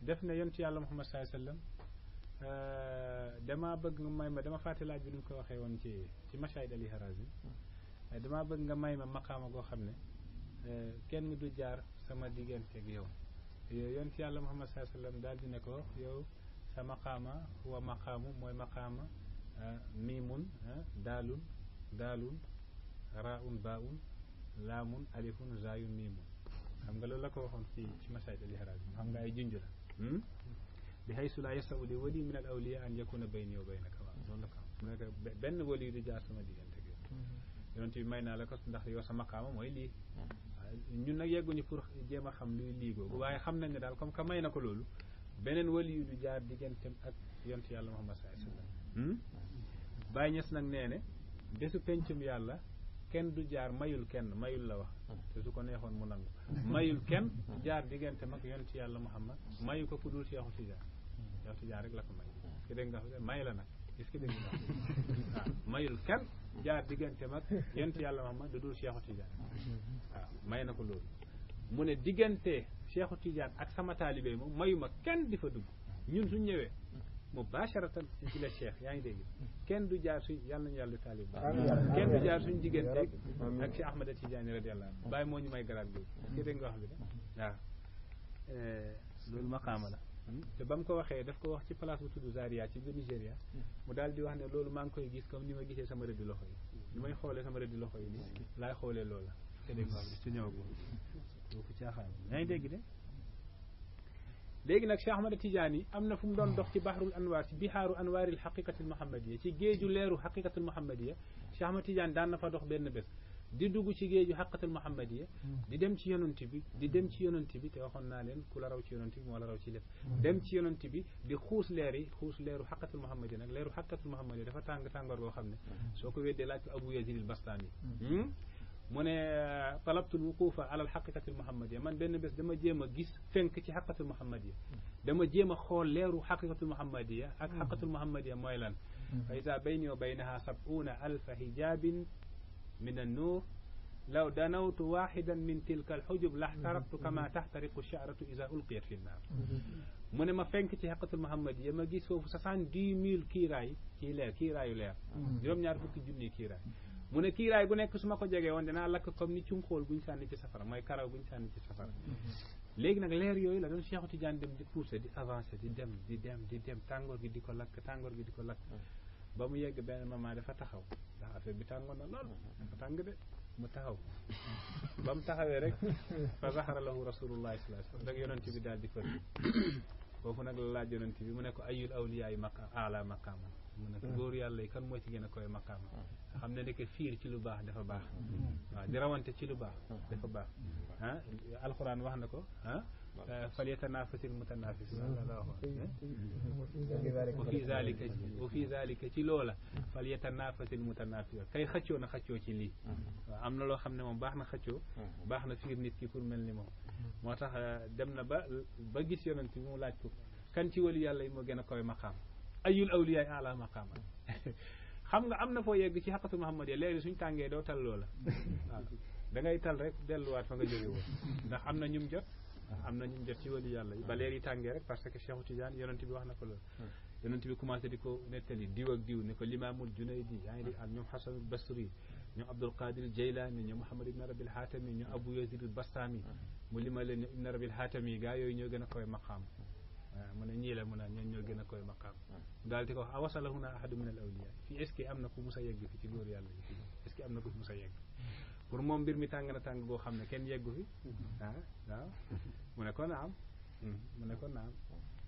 def ne yonent yàlla Muhammad sallallahu alayhi wasallam dama bëgg nga may ma dama fàtte laaj bi ni mu ko waxee woon ci Mashahid Ali Harazi dama bëgg nga may ma maqaama goo xam ne kenn du jaar sama diggante ak yow yonent yàlla Muhammad sallallahu alayhi wasallam daal di ne ko yow sa maqaama huwa maqaamu mooy maqaama miimun daalun raun baun laamun alifun zaayun miimun xam nga loolu la ko waxoon ci Mashahid Ali Harazi xam nga ay junj la bi haysu la yasau li wali min al awliya an yakuna bayni wa baynaka waaw loolu la ko am mu ne benn wali du jaar sama diggante ak yow yonent bi may naa la ko ndax yow sa maqaama mooy lii ñun nag yegguñu pour jéem a xam luy lii googu waaye xam nañ ne daal comme que may na ko loolu beneen wali yu du jaar digganteem ak yonent yàlla Muhammad sallallahu alayhi wasallam Baay Ñas nag nee ne bésu pencum yàlla kenn du jaar mayul kenn mayul la wax te su ko neexoon mu nangu mayul kenn jaar diggante mag yonent yàlla Muhammad mayu ko ku dul Cheikhu Tidiane Cheikhu Tidiane rek la ko may est-ce que dégg nga may la nag est-ce que dégg nga waaw mayul kenn jaar diggante mag yonent yàlla Muhammad du dul Cheikhu Tidiane waaw may na ko loolu mu ne diggante Cheikhu Tidiane ak sama taalibe moom mayuma kenn di fa dugg ñun suñ ñëwee mubasharatan ci la cheikh yaa ngi dégg kenn du jaar suñ yàlla nañu yàlla taalib kenn du jaar suñ diggante ak Cheikh Ahmad Tidiane radiyallahu anhu bàyyi moo ñu may garaat boobu ki dégg nga wax bi de waaw loolu maqaama la te ba mu ko waxee daf ko wax ci place bu tudd Zaria ci biir Nigéria mu daal di wax ne loolu maa ngi koy gis comme ni ma gisee sama rëddi loxo yi ni may xoolee sama rëddi loxo yi nii laay xoolee loolu la te dégg nga wax bi su ñëwagul boobu caaxaan yaa ngi dégg de léegi nag Cheikh Ahmad Tidiane yi am na fu mu doon dox ci bahrul anwaar ci bihaaru anwaaril xaqiqatil muhammadiya ci géeju leeru xaqiqatil muhammadiya Cheikh Ahmad Tidiane daan na fa dox benn bés di dugg ci géeju xaqiqatil muhammadiya di dem ci yonent bi di dem ci yonent bi te waxoon naa leen ku la raw ci yonent bi moo la raw ci lépp dem ci yonent bi di xuus leeru xaqiqatil muhammadiya nag leeru xaqiqatil muhammadiya dafa tàng tàngoor boo xam ne soo ko weddee laaj ko Abu Yazid al Bastami mu ne talabtul wuqufa ala alxaqiqati almuhammadiya man benn bés dama jéem a gis fenk ci xaqiqatul muhammadiya dama jéem a xool leeru xaqiqatul muhammadiya ak xaqiqatul muhammadiya mooy lan fa ida bayni wa baynaha sab'una alfa hijabin min an-nur law danawtu waxidan min tilka alxujub laxtaraqtu kama taxtariqu sharatu ida ulqiyat fi nnaar mu ne ma fenk ci xaqiqatul muhammadiya ma gis foofu 70,000 kiiraay ci leer kiiraayu leer juróom-ñaar fukki junni kiiraay mu ne kiiraay gu nekk su ma ko jegee woon dinaa lakk comme ni cunxóol guñ sànni ci safara mooy karaw guñ sànni ci safara léegi nag leer yooyu la doon Cheikh Tidiane dem di pousser di avancer di dem tàngoor gi di ko lakk ba mu yegg benn moment dafa taxaw ndax affaire bi tàngoon na lool dafa tàng de mu taxaw ba mu taxawee rek fa zahara lahu rasulullahi sallallahu alayhi wasallam rek yonent bi daal di fër foofu nag la laaj yonent bi mu ne ko ayul awliyaa yi ala maqaama mu ne ko góor yàlla yi kan moo ci gën a koy maqaama xam ne ndeke fiir ci lu baax dafa baax waaw di rawante ci lu baax dafa baax alxuraan wax na ko falyatanafasil mutanafis wa fi zalika ci loola falyatanafasil mutanafis kay xëccoo na xëccoo ci lii waaw am na loo xam ne moom baax na xëccoo baax na fiir nit ki pour mel ni moom moo tax dem na ba gis yonent bi mu laaj ko kan ci wali yàlla yi moo gën a koy maqaam ayul awliyaay ala maqaama xam nga am na foo yegg ci xaqatu Muhammad ya léegi suñ tàngee doo tal loola waaw da ngay tal rek delluwaat fa nga jóge woon ndax am na ñum jot ci wali yàlla yi ba leer yi tàngee rek parce que Cheikh Tidiane yonent bi wax na ko loolu yonent bi commencé di ko nettali diw ak diw ne ko limaamul Junaydi yaa ngi di am ñoom Hasanul Basri ñoom Abdul Qadir Jeylaani ñoom Muhammad ibn Rabil Hatami ñoom Abu Yazid al Bastami mu lima leen ibn Rabil Hatami gaa yooyu ñoo gën a koy maqaam waaw mu ne ñii la mu ne ñoo gën a koy maqaam daal di ko wax awasala huna ahadu min al awliya fii est ce que am na ku musa yegg fi ci góor yàlla yi est ce que am na ku musa yegg pour moom mbir mi tàng na tàng boo xam ne kenn yeggu fi waaw mu ne ko naam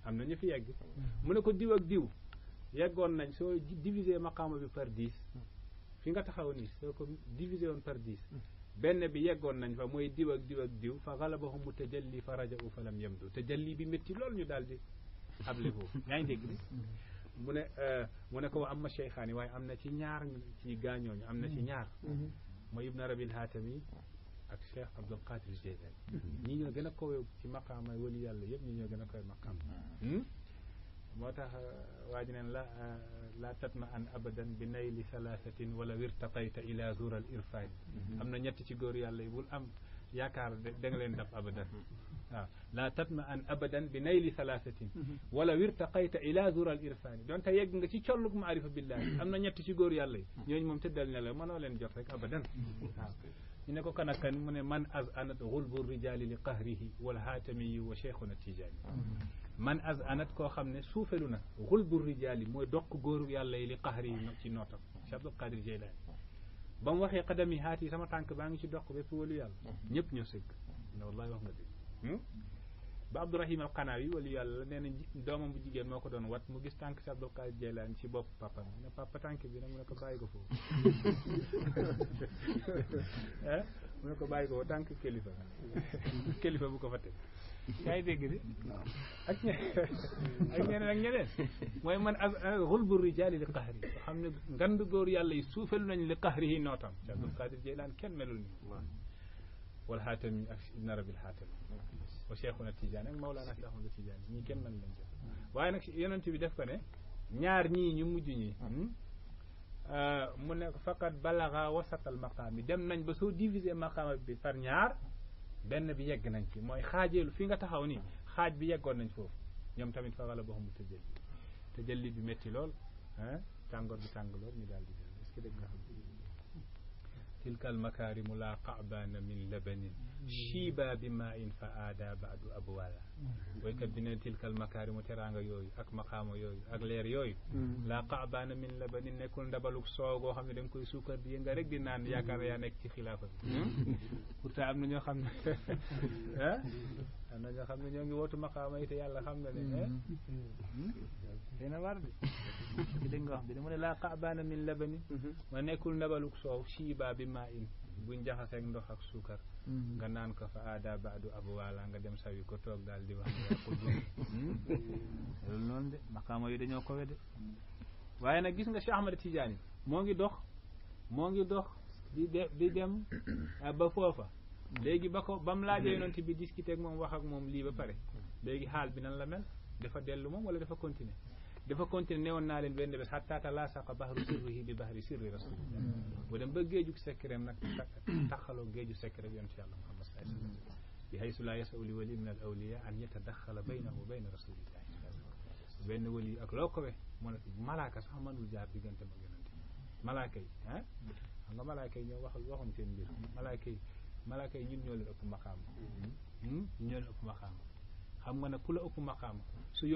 am na ñu fi yegg mu ne ko diw ak diw yeggoon nañ soo diviser maqaama bi par 10 fi nga taxaw nii soo ko diviser woon par 10 benn bi yeggoon nañ fa mooy diw ak diw fa galabahum tajalli fa raja'u fa lam yamdu tajalli bi métti lool ñu daal di able foofu yaa ngi dégg mu ne ko wa amma cheykhaani waaye am na ci ñaar ci gaañooñu am na ci ñaar mooy ibn Rabil Hatami ak Cheikh Abdul Qadir Jeylaani ñii ñoo gën a kowe ci maqaama wali yàlla yëpp ñi ñoo gën a koy maqaam moo tax waa ji neen la tatma an abadan bi nayli thalathatin wala wirtaqayta ila zur al irfan am na ñett ci góor yàlla yi bul am yaakaar da nga leen dab abadan waaw la tatma an abadan bi nayli thalathatin wala wirtaqayta ila zur al irfan donte yegg nga ci colluk maarifa billahi am na ñett ci góor yàlla yi ñooñu moom tëddal ne la mënoo leen jot rek abadan waaw ñu ne ko kan ak kan mu ne man az anat xulbu rijali li qahrihi wal haatamiyi wa cheikhuna tijaani man az anat koo xam ne suufelu na xulbu rijali mooy dokk góoru yàlla yi li qahrihi ci nootam Cheikh Abdul Qadir Jeylaani ba mu waxee qadami haat yi sama tànk baa ngi ci dokk bépp walu yàlla ñëpp ñoo sëgg ne wallahi wax nga dégg ba Abdourahim al Qanawi walu yàlla nee na doomam bu jigéen moo ko doon wat mu gis tànk si Abdul Qadir Jeylaani ci bopp papa ne papa tànk bi nag mu ne ko bàyyi ko foofu mu ne ko bàyyi ko foofu tànk kilifa bu ko fa teg yaa ngi dégg di ak ñeneen mooy man xulbu rijaali li qahri xam ne ngand góor yàlla yi suufelu nañ li qahri yi nootam si Abdul Qadir Jeylaani kenn melul ni wal Haatami ak ibn Rabil Haatami wa cheikhuna Tijaani ak Mawlana si Ahmadu Tijaani ñii kenn mel lañ jëf waaye nag yonent bi def ko ne ñaar ñii ñu mujj ñi mu ne faqat balaga wasatal maqaam bi dem nañ ba soo diviser maqaama bi par ñaar benn bi yegg nañ ci mooy xaajeelu fi nga taxaw ni xaaj bi yeggoon nañ foofu ñoom tamit fa wala boo xamul tëjalli bi métti lool tàngoor bi tàng lool ñu daal di jël est-ce que dégg nga xam tilka al makaarimu la qa'baana min labanin shiiba bi maa in fa aada baadu abwala woykat bi ne tilka al makaarimu teraanga yooyu ak maqaama yooyu ak leer yooyu la qa'baana min labanin nekkul ndabaluk soow goo xam ne da nga koy suukar di yënga rek di naan yaakaar yaa nekk ci xilaafa bi pourtant am na ñoo xam ne am na ñoo xam ne ñoo ngi wootu maqaama yi te yàlla xam na ne dina war de ci dégg nga wax bi mu ne laa qa'baana min labanin ma nekkul ndabaluk soow shiiba bi maa in buñ jaxaseeg ndox ak suukar nga naan ko fa aada baadu abwala nga dem sawi ko toog daal di wax ko loolu noonu de maqaama yi dañoo ko wedde waaye nag gis nga Cheikh Ahmad Tidiane moo ngi dox di dem ba foofa léegi ba mu laajee yonent bi discuter ak moom wax ak moom lii ba pare léegi xaal bi nan la mel dafa dellu moom wala dafa continuer newoon naa leen benn bés hatta talaasaqa bahru sirrihi bi bahri sirri rasulillah bu dem ba géeju sekkereem nag taxaloo géeju sekkerem yonent yàlla Muhammad sallallahu alayhi wa sallam bi haysu la yasaw li wali min al awliya an yatadaxala baynahu wa bayna rasulillah benn wali ak loo ko we mu ne malaaka sax mënul jaar diggante mag yonent malaaka yi xam nga malaaka yi ñoo waxuñ seen mbir malaaka yi ñun ñoo leen ëpp maqaama ñun ñoo leen ëpp maqaama xam nga nag ku la ëpp maqaama su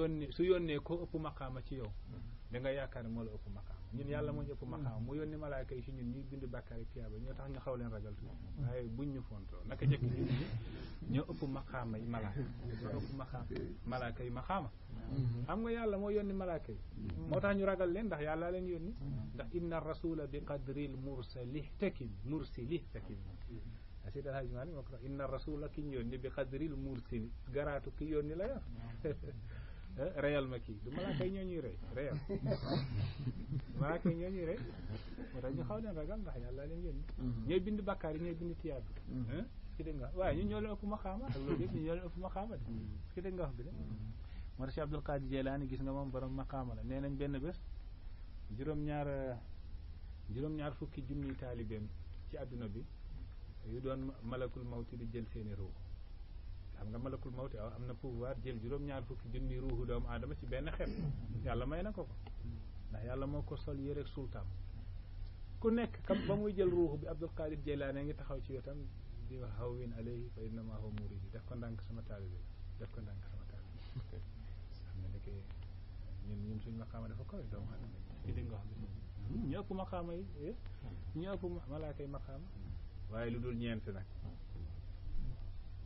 yónnee ko ëpp maqaama ci yow da nga yaakaar ne moo la ëpp maqaama ñun yàlla moo ñu ëpp maqaama mu yónni malaaka yi ci ñun ñuy bind bàkkaar ak tiyaaba ñoo tax ñu xaw leen ragal tuuti waaye buñ ñu fontoo naka jëkk nit ñi ñoo ëpp maqaama yi malaaka ñoo ëpp malaaka yi maqaama xam nga yàlla moo yónni malaaka yi moo tax ñu ragal leen ndax yàlla leen yónni ndax inna rasula bi qadril mursalih takim Seydi Alhaji Malick moo ko tax inna rasula ki ñu yónni bi qadril mursili garaatu ki yónni la yor reyal ma kii du malaaka yi ñoo ñuy rey reyal malaaka yi ñoo ñuy rey moo tax ñu xaw leen ragal ndax yàlla leen yónni ñooy bind bakkaar yi ñooy bind tiyaab bi ki dégg nga waaye ñun ñoo leen ëpp maqaama ak loolu yëpp ñu ñoo leen ëpp maqaama de ki dégg nga wax bi de moo tax si Abdul Qadir Jeylaani gis nga moom borom maqaama la nee nañ benn bés juróom-ñaar fukki junniy taalibeem ci àdduna bi yu doon malakul mawti di jël seeni ruux xam nga malakul mawti am na pouvoir jël juróom-ñaar fukki junni ruuxu doomu aadama ci benn xeet yàlla may na ko ndax yàlla moo ko sol yére sultaan ku nekk kam ba muy jël ruuxu bi Abdul Qadir Jeylaani ngi taxaw ci wetam di wax hawwin alayhi fa innama huwa muridi def ko ndànk sama taalibe def ko ndànk sama taalibe xam ne dëkk ñun suñ maqaama dafa kawe doomu aadama ci dégg nga wax bi ñu ëpp maqaama yi ñu ëpp malaaka yi maqaama waaye lu dul ñeent nag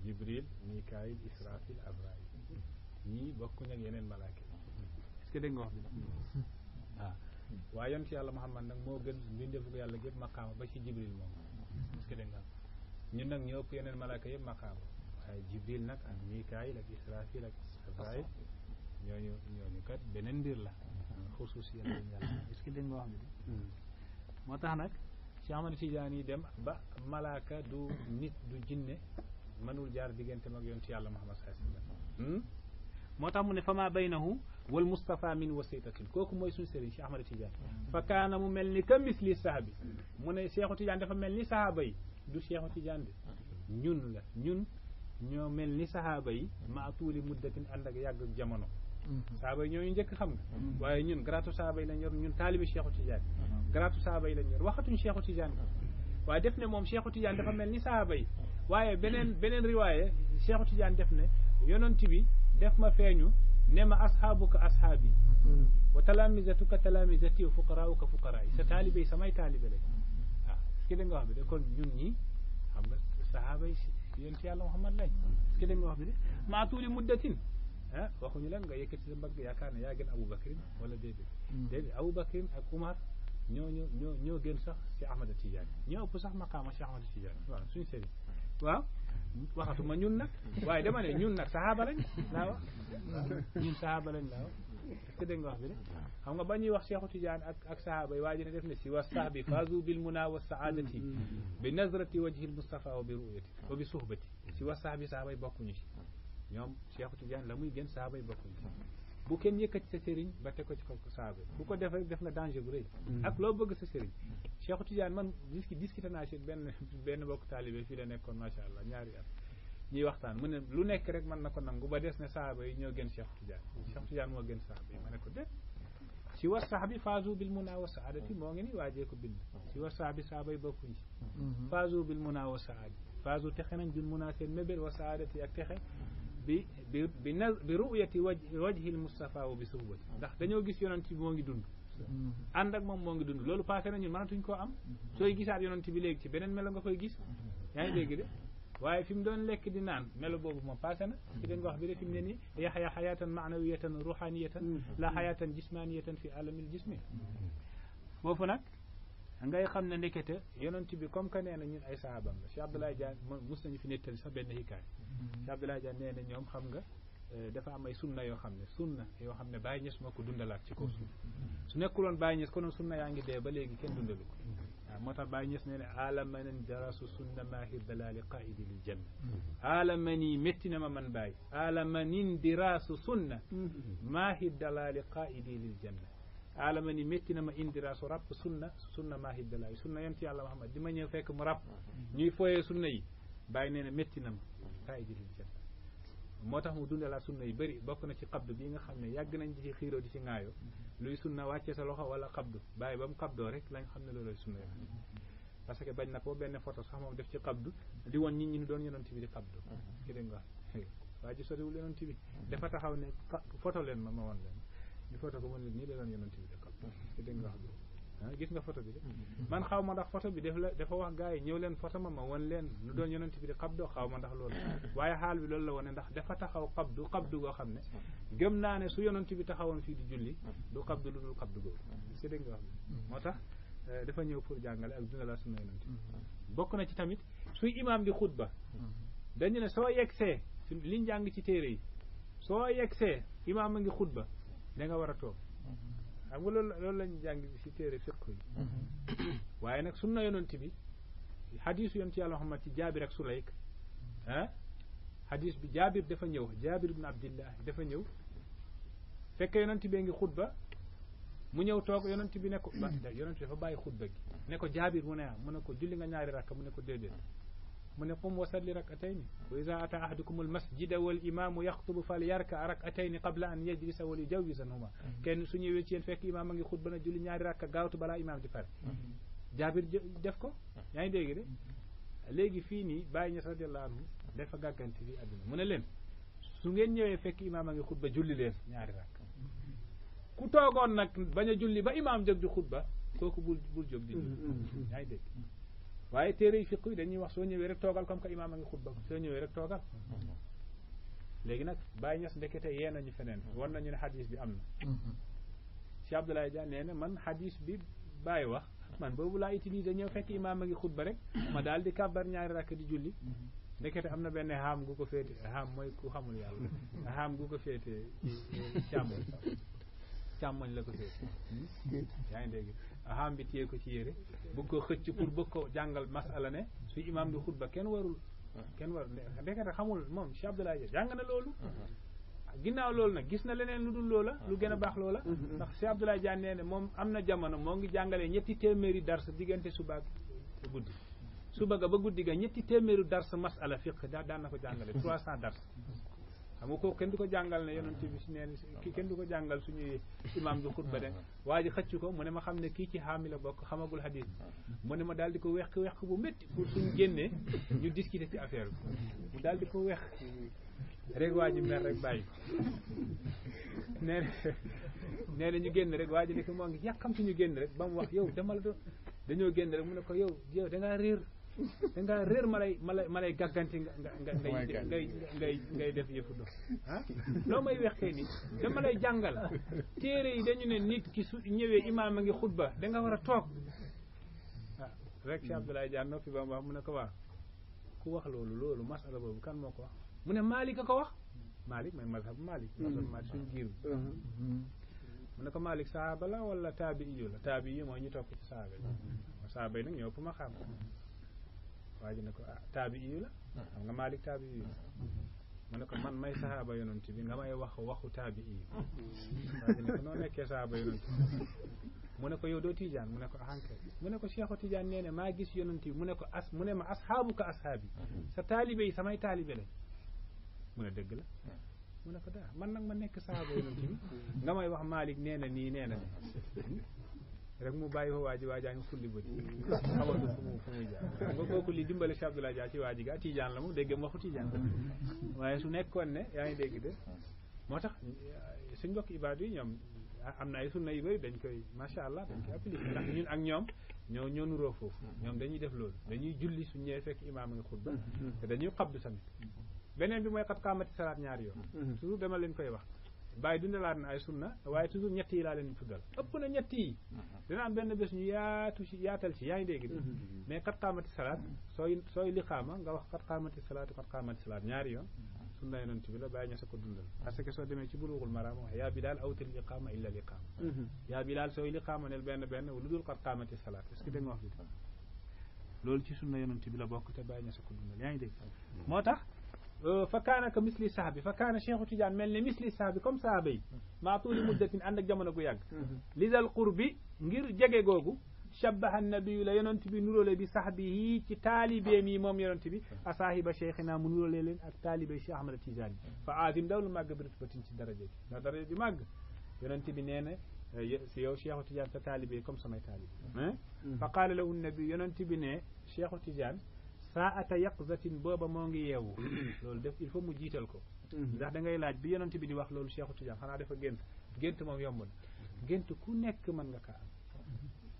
Jibril Mikaayil Israfil Azraayil ñii bokkuñ ak yeneen malaaka yi est-ce que dégg nga wax bi waaw waaye yonent yàlla Muhammad nag moo gën mbindeefu ko yàlla gépp maqaama ba ci Jibril moom est-ce que dégg nga ñun nag ñoo ëpp yeneen malaaka yëpp maqaama waaye Jibril nag ak Mikaayil ak Israfil ak Azraayil ñooñu kat beneen mbir la xusuus yàlla est-ce que dégg nga wax bi moo tax nag Cheikh Ahmad Tidiane yi dem ba malaaka du nit du jinne mënul jaar diggante mag yonent yàlla Muhammad sallallahu alayhi wasallam moo tax mu ne fama baynahu wal Mustafa min wasitatin kooku mooy suñu sëriñ Cheikh Ahmad Tidiane fa kaana mu mel ni ka misli sahabi mu ne Cheikhu Tidiane dafa mel ni sahaaba yi du Cheikhu Tidiane de ñun ñoo mel ni sahaaba yi ma tuuli muddatin ànd ak yàgg jamono sahaaba yi ñooñu njëkk xam nga waaye ñun garaatu sahaaba yi lañ yor ñun taalibi Cheikhu Tidiane garaatu sahaaba yi lañ yor waxatuñ Cheikhu Tidiane waaye def ne moom Cheikhu Tidiane dafa mel ni sahaaba yi waaye beneen riwaaye Cheikhu Tidiane def ne yonent bi def ma feeñu ne ma ashaabuka ashaabi wa talaamisatuka talaamisati wa fuqaraauka fuqaraa yi sa taalibe yi samay taalibe lañ waaw ki da nga wax bi de kon ñun ñi xam nga sahaaba yi yonent yàlla Muhammad lañ ki da nga wax bi de maa tuuli muddatin waxuñu leen nga yëkkati sa mbagg yaakaar ne yaa gën Abu Bakrin wala déedéet Abu Bakrin ak Umar ñoo gën sax si Ahmad Tidiane ñoo ëpp sax maqaama si Ahmad Tidiane waaw suñu sëriñ waaw waxatuma ñun nag waaye dama ne ñun nag sahaaba lañ laa wax ñun sahaaba lañ laa wax est-ce que dégg nga wax bi de xam nga ba ñuy wax Cheikhu Tidiane ak sahaaba yi waa ji ne def ne si wa sahbi fazu bil muna wa saadati bi nazrati wajhi al Mustafa wa bi ru'yati wa bi suhbati si wa sahbi sahaaba yi bokkuñu si ñoom Cheikhu Tidiane la muy gën sahaaba yi bokkuñu si bu kenn yëkkati sa sëriñ ba teg ko ci kaw sahaaba yi bu ko def rek def nga danger bu rëy ak loo bëgg sa sëriñ Cheikhu Tidiane man discuté naa ci benn bokk taalibe fii la nekkoon macha allah ñaari at ñuy waxtaan mu ne lu nekk rek mën na ko nangu ba des ne sahaaba yi ñoo gën Cheikhu Tidiane moo gën sahaaba yi ma ne ko def si wa sahbi faazu bil muna wa saadati moo ngi ni waajee ko bind si wa sahbi sahaaba yi bokkuñ ci faazu bil muna wa saadati faazu texe nañ bil muna seen mébél wa saadati ak texe bi ru'yati wajhil Mustafa wa bi suhbati ndax dañoo gis yonent bi moo ngi dund ànd ak moom moo ngi dund loolu passé na ñun mënatuñ koo am sooy gisaat yonent bi léegi ci beneen melo nga koy gis yaa ngi dégg de waaye fi mu doon lekk di naan melo boobu moom passé na ci dañ wax bi de fi mu ne nii yaxya xayaatan maanawiyatan ruhaniyatan la xayaatan jismaniyatan fi alamil jismi foofu nag ngay xam ne ndekete yonent bi comme que nee na ñun ay sahabam la Cheikh Abdoulaye Diagne mus nañu fi nettali sax benn hikaay Cheikh Abdoulaye Diagne nee na ñoom xam nga dafa am ay sunna yoo xam ne Baye Niass moo ko dundalaat ci kaw suuf su nekkuloon Baye Niass konoon sunna yaa ngi dee ba léegi kenn dundalu ko waaw moo tax Baye Niass nee na alamanin darasu sunna maahir dalali qaidi lil janna alamani métti na ma man Baye alamanin dirasu sunna maahir dalali qaidi lil janna alamani métti na ma indirasu ràpp sunna maahir dalali sunna yonent yàlla Muhammad di ma ñëw fekk mu ràpp ñuy fooyee sunna yi Baye nee na métti na ma qaidi lil janna moo tax mu dundalaat sunna yu bëri bokk na ci xabdu bii nga xam ne yàgg nañ di ci xiiroo di ci ŋaayoo luy sunna wàcce sa loxo wala xabdu bàyyi ba mu xabdoo rek lañ xam ne loolu sunna yo parce que bañ na ko benn photo sax moom def ci xabdu di woon nit ñi ñu doon yonent bi di xabdu ki dégg nga waa ji soriwul yonent bi dafa taxaw ne photo leen ma woon leen ñu photo ko mën leen nii la doon yonent bi di xabdu ki dégg nga wax gis nga photo bi de man xaw ma ndax photo bi dafa wax gars yi ñëw leen photo ma won leen nu doon yonent bi di xabdu xaw ma ndax loolu waaye xaal bi loolu la wone ndax dafa taxaw xabdu goo xam ne gëm naa ne su yonent bi taxawoon fii di julli du xabdu lu dul xabdu googu si dégg nga wax bi moo tax dafa ñëw pour jàngale ak dundalaa sunna yonent bi bokk na ci tamit suy imaam di xutba dañu ne soo yegsee liñ jàng ci téere yi soo yegsee imaam a ngi xutba da nga war a toog xam nga loolu lañ jàng ci téere fiqh yi waaye nag sunna yonent bi xadiisu yonent yàlla Muhammad ci Jaabir ak Sulayk xadiis bi Jaabir dafa ñëw Jaabir ibn Abdillah dafa ñëw fekk yonent bee ngi xutba mu ñëw toog yonent bi ne ko yonent bi dafa bàyyi xutba gi ne ko Jaabir mu ne ko julli nga ñaari rakka mu ne ko déedéet mu ne qum wa salli rak'atayni wa iza ata ahadukum al masjida wal imamu yaxtubu fal yarka rak'atayni qabla an yajlisa wal yujawizanhuma kenn su ñëwee ci yéen fekk imaam a ngi xutba na julli ñaari rakka gaawtu balaa imaam di pare Jaabir def ko yaa ngi dégg de léegi fii nii Baay Ñas radiyallahu anhu dafa gàgganti fii àdduna mu ne leen su ngeen ñëwee fekk imaam a ngi xutba julli leen ñaari rakka ku toogoon nag bañ a julli ba imaam jóg di xutba kooku bul jóg di julli yaa ngi dégg waaye téere yi fiq yi dañuy wax soo ñëwee rek toogal comme que imaam a ngi xutba soo ñëwee rek toogal léegi nag Baye Niass ndekete yee nañu feneen wan nañu ne xadis bi am na Cheikh Abdoulaye Dia nee na man xadis bi Baye wax man boobu laa utilisé ñëw fekk imaam a ngi xutba rek ma daal di kàbbar ñaari rakk di julli ndekete am na benn xaam gu ko féete xaam mooy ku xamul yàlla xaam gu ko féete ci càmmoñ la ko féete yaa ngi dégg aham bi téye ko ci yére bëgg ko xëcc pour bëgg ko jàngal masala ne su imaam di xutba kenn warul ndekete xamul moom Cheikh Abdoulaye jàng na loolu ginnaaw loolu nag gis na leneen lu dul loola lu gën a baax loola ndax Cheikh Abdoulaye Diagne nee ne moom am na jamono moo ngi jàngalee 300 dars diggante suba ak guddi suba ga ba guddi ga 300 dars masala fiqh daan na ko jàngale 300 dars xam nga kooku kenn du ko jàngal ne yonent bi si neen kii kenn du ko jàngal suñuy imaam bi xutba de waa ji xëcc ko mu ne ma xam ne kii ci xaami la bokk xamagul hadis mu ne ma daal di ko wex bu métti pour suñ génnee ñu discuter ci affaire bi mu daal di ko wex rek waa ji mer rek bàyyi ko nee na ñu génn rek waa ji ne ko moo ngi yàkkamti ñu génn rek ba mu wax yow dama la doon dañoo génn rek mu ne ko yow dangaa réer ma lay gàgganti ngay def yëfu dof loo may wex kay ni dama lay jàngal téere yi dañu ne nit ki su ñëwee imaam a ngi xutba da nga war a toog rek Cheikh Abdoulaye Diagne noppi ba mu wax mu ne ko waa ku wax loolu masala boobu kan moo ko wax mu ne Malik a ko wax Malik mooy mazhab Malik suñ giir bi mu ne ko Malik sahaaba la wala taabi'iyu la taabi'iyu mooy ñu topp ci sahaaba yi nag ñoo ëpp ma xam waa ji ne ko taabi'iyu la xam nga Malik taabi'iyu mu ne ko man may sahaaba yonent bi nga may waxu taabi'iyu waa ji ne ko noo nekkee sahaaba yonent bi mu ne ko yow doo tijaan mu ne ko ahankay mu ne ko Cheikhu Tijaan nee ne maa gis yonent bi mu ne ko mu ne ma ashaabuka ashaabi sa taalibe yi samay taalibe lañ mu ne dëgg la mu ne ko daa man nag ma nekk sahaaba yonent bi nga may wax Malik nee na nii nee na ne rek mu bàyyi ko waajaa ngi fulli bët xamatu fu muy jaar nga kooku li dimbale Cheikh Abdoulaye Dia ci waaji ga tijaan la mu dégg waxu tijaan waaye su nekkoon ne yaa ngi dégg de moo tax suñ mbokk ibaadu yi ñoom am na ay sunna yu bëri dañ koy macha allah dañ koy appliqué ndax ñun ak ñoom ñoo nuroo foofu ñoom dañuy def loolu dañuy julli suñ ñëwee fekk imaam a ngi xutba te dañuy xabdu tamit beneen bi mooy xat qaamati salaat ñaari yoon toujours dama leen koy wax bàyyi dundalaat na ay sunna waaye toujours ñett yi laa leen tuddal ëpp na ñett yi dina am benn bés ñu yaatal ci yaa ngi dégg mais xat qaamati salaat sooy liqaama nga wax xat qaamati salaat ñaari yoon sunna yonent bi la bàyyi ña sa ko dundal parce que soo demee ci bulughul maram wax yaa Bilaal awtir liqaama illa liqaama yaa Bilaal sooy liqaama nel benn lu dul xat qaamati salaat est-ce que da nga wax bi loolu ci sunna yonent bi la bokk te bàyyi ña sa ko dundal yaa ngi dégg moo tax fa kaana ka misli sahbi fa kaana Cheikhu Tidiane mel ne misli sahbi comme sahaba yi maa tuuli muddatin ànd ak jamono gu yàgg lidal qurbi ngir jege googu shabbaha nabiyu la yonent bi nuróole bi sahbihi ci taalibeem yi moom yonent bi asaahiba cheikhina mu nuróole leen ak taalibe Cheikh Ahmad Tidiane fa aadim dawlu màgg bi rutbatin ci daraja bi ndax daraja bi màgg yonent bi nee na si yow Cheikhu Tidiane sa taalibe comme samay taalibe fa qaala lahu nabi yonent bi ne Cheikhu Tidiane saata yaqzatin booba moo ngi yeewu loolu def il faut mu jiital ko ndax da ngay laaj bi yonent bi di wax loolu Cheikhu Tidiane xanaa dafa gént moom yomb na gént ku nekk mën nga kaa am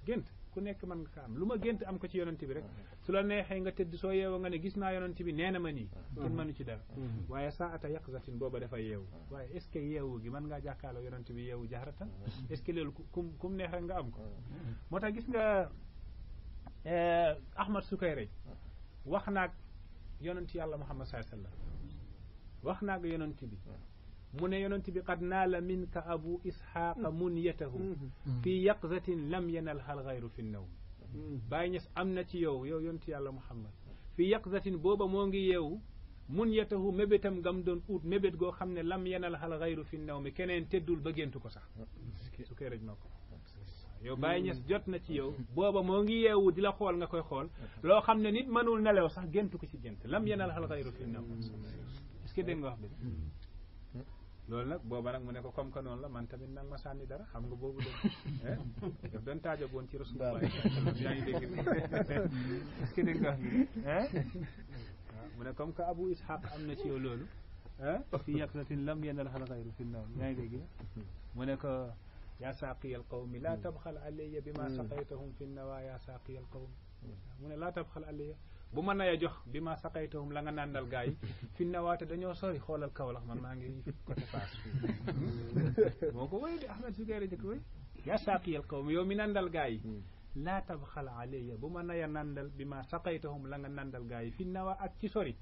gént ku nekk mën nga kaa am lu ma gént am ko ci yonent bi rek su la neexee nga tëdd soo yeewoo nga ne gis naa yonent bi nee na ma nii kenn mënu ci dara waaye saata yaqzatin booba dafa yeewu waaye est ce que yeewu gi mën ngaa jàkkaarloo yonent bi yeewu jahratan est ce que loolu kum neex rek nga am ko moo tax gis nga Ahmad Sukayri wax naag yonent yàlla Muhammad sallallahu alayhi wasallam wax naag yonent bi mu ne yonent bi qad naala minka abu isxaaqa munyatahu fi yaqzatin lam yanalha alxayru fi nawm bàyyi ñes am na ci yow yonent yàlla Muhammad fi yaqzatin booba moo ngi yeewu munyatahu mébétam ngam doon ut mébét goo xam ne lam yanalha alxayru fi nawm keneen teddul ba géntu ko sax su koy rëj na ko yow bàyyi ñes jot na ci yow booba moo ngi yeewu di la xool nga koy xool loo xam ne nit mënul nelew sax géntu ko ci gént lam yanalha alxayru fi nawm est-ce que dégg nga wax bi loolu nag booba nag mu ne ko comme que noonu la man tamit nag ma sànni dara xam nga boobu de daf doon taajaboon ci rasulullah yaa ngi dégg est-ce que dégg nga wax bi waaw mu ne comme que abu ishaq am na ci yow loolu fi yaqzatin lam yanalha alxayru fi nawm yaa ngi dégg mu ne ko yaa saaqiya alqawmi laa tabxal alayya bi ma saqaytahum fi nawa yaa saaqiya alqawmi mu ne laa tabxal alayya bu ma naya jox bi ma saqaytahum la nga nàndal gaa yi fi nawaate dañoo sori xoolal Kawlax man maa ngi côté Fass moo ko wéy di Ahmed Sukayri jëkk wéy yaa saaqiyal qawmi yow mi nàndal gaa yi laa tabxal alayya bu ma naya nàndal bi ma saqaytahum la nga nàndal gaa yi fi nawa ak ci sori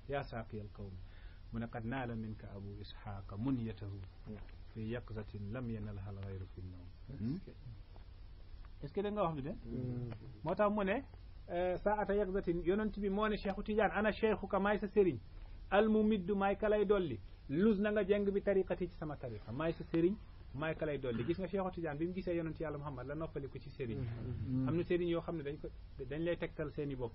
yaa saaqiyal qawmi mu ne qad naala minka abu isxaaqa munyatahu fi yaqzatin lam yanalha alxayru fi nawm est-ce que da nga wax bi de moo tax mu ne saata yaqzatin yonent bi moo ne Cheikhu Tidiane ana cheikhuka maay sa sëriñ al mumiddu maay ka lay dolli lus na nga jeng bi tariqati ci sama tariqa maay sa sëriñ maay ka lay dolli gis nga Cheikhu Tidiane bi mu gisee yonent yàlla Muhammad la noppali ko ci sëriñ am na sëriñ yoo xam ne dañ lay tegtal seen i bopp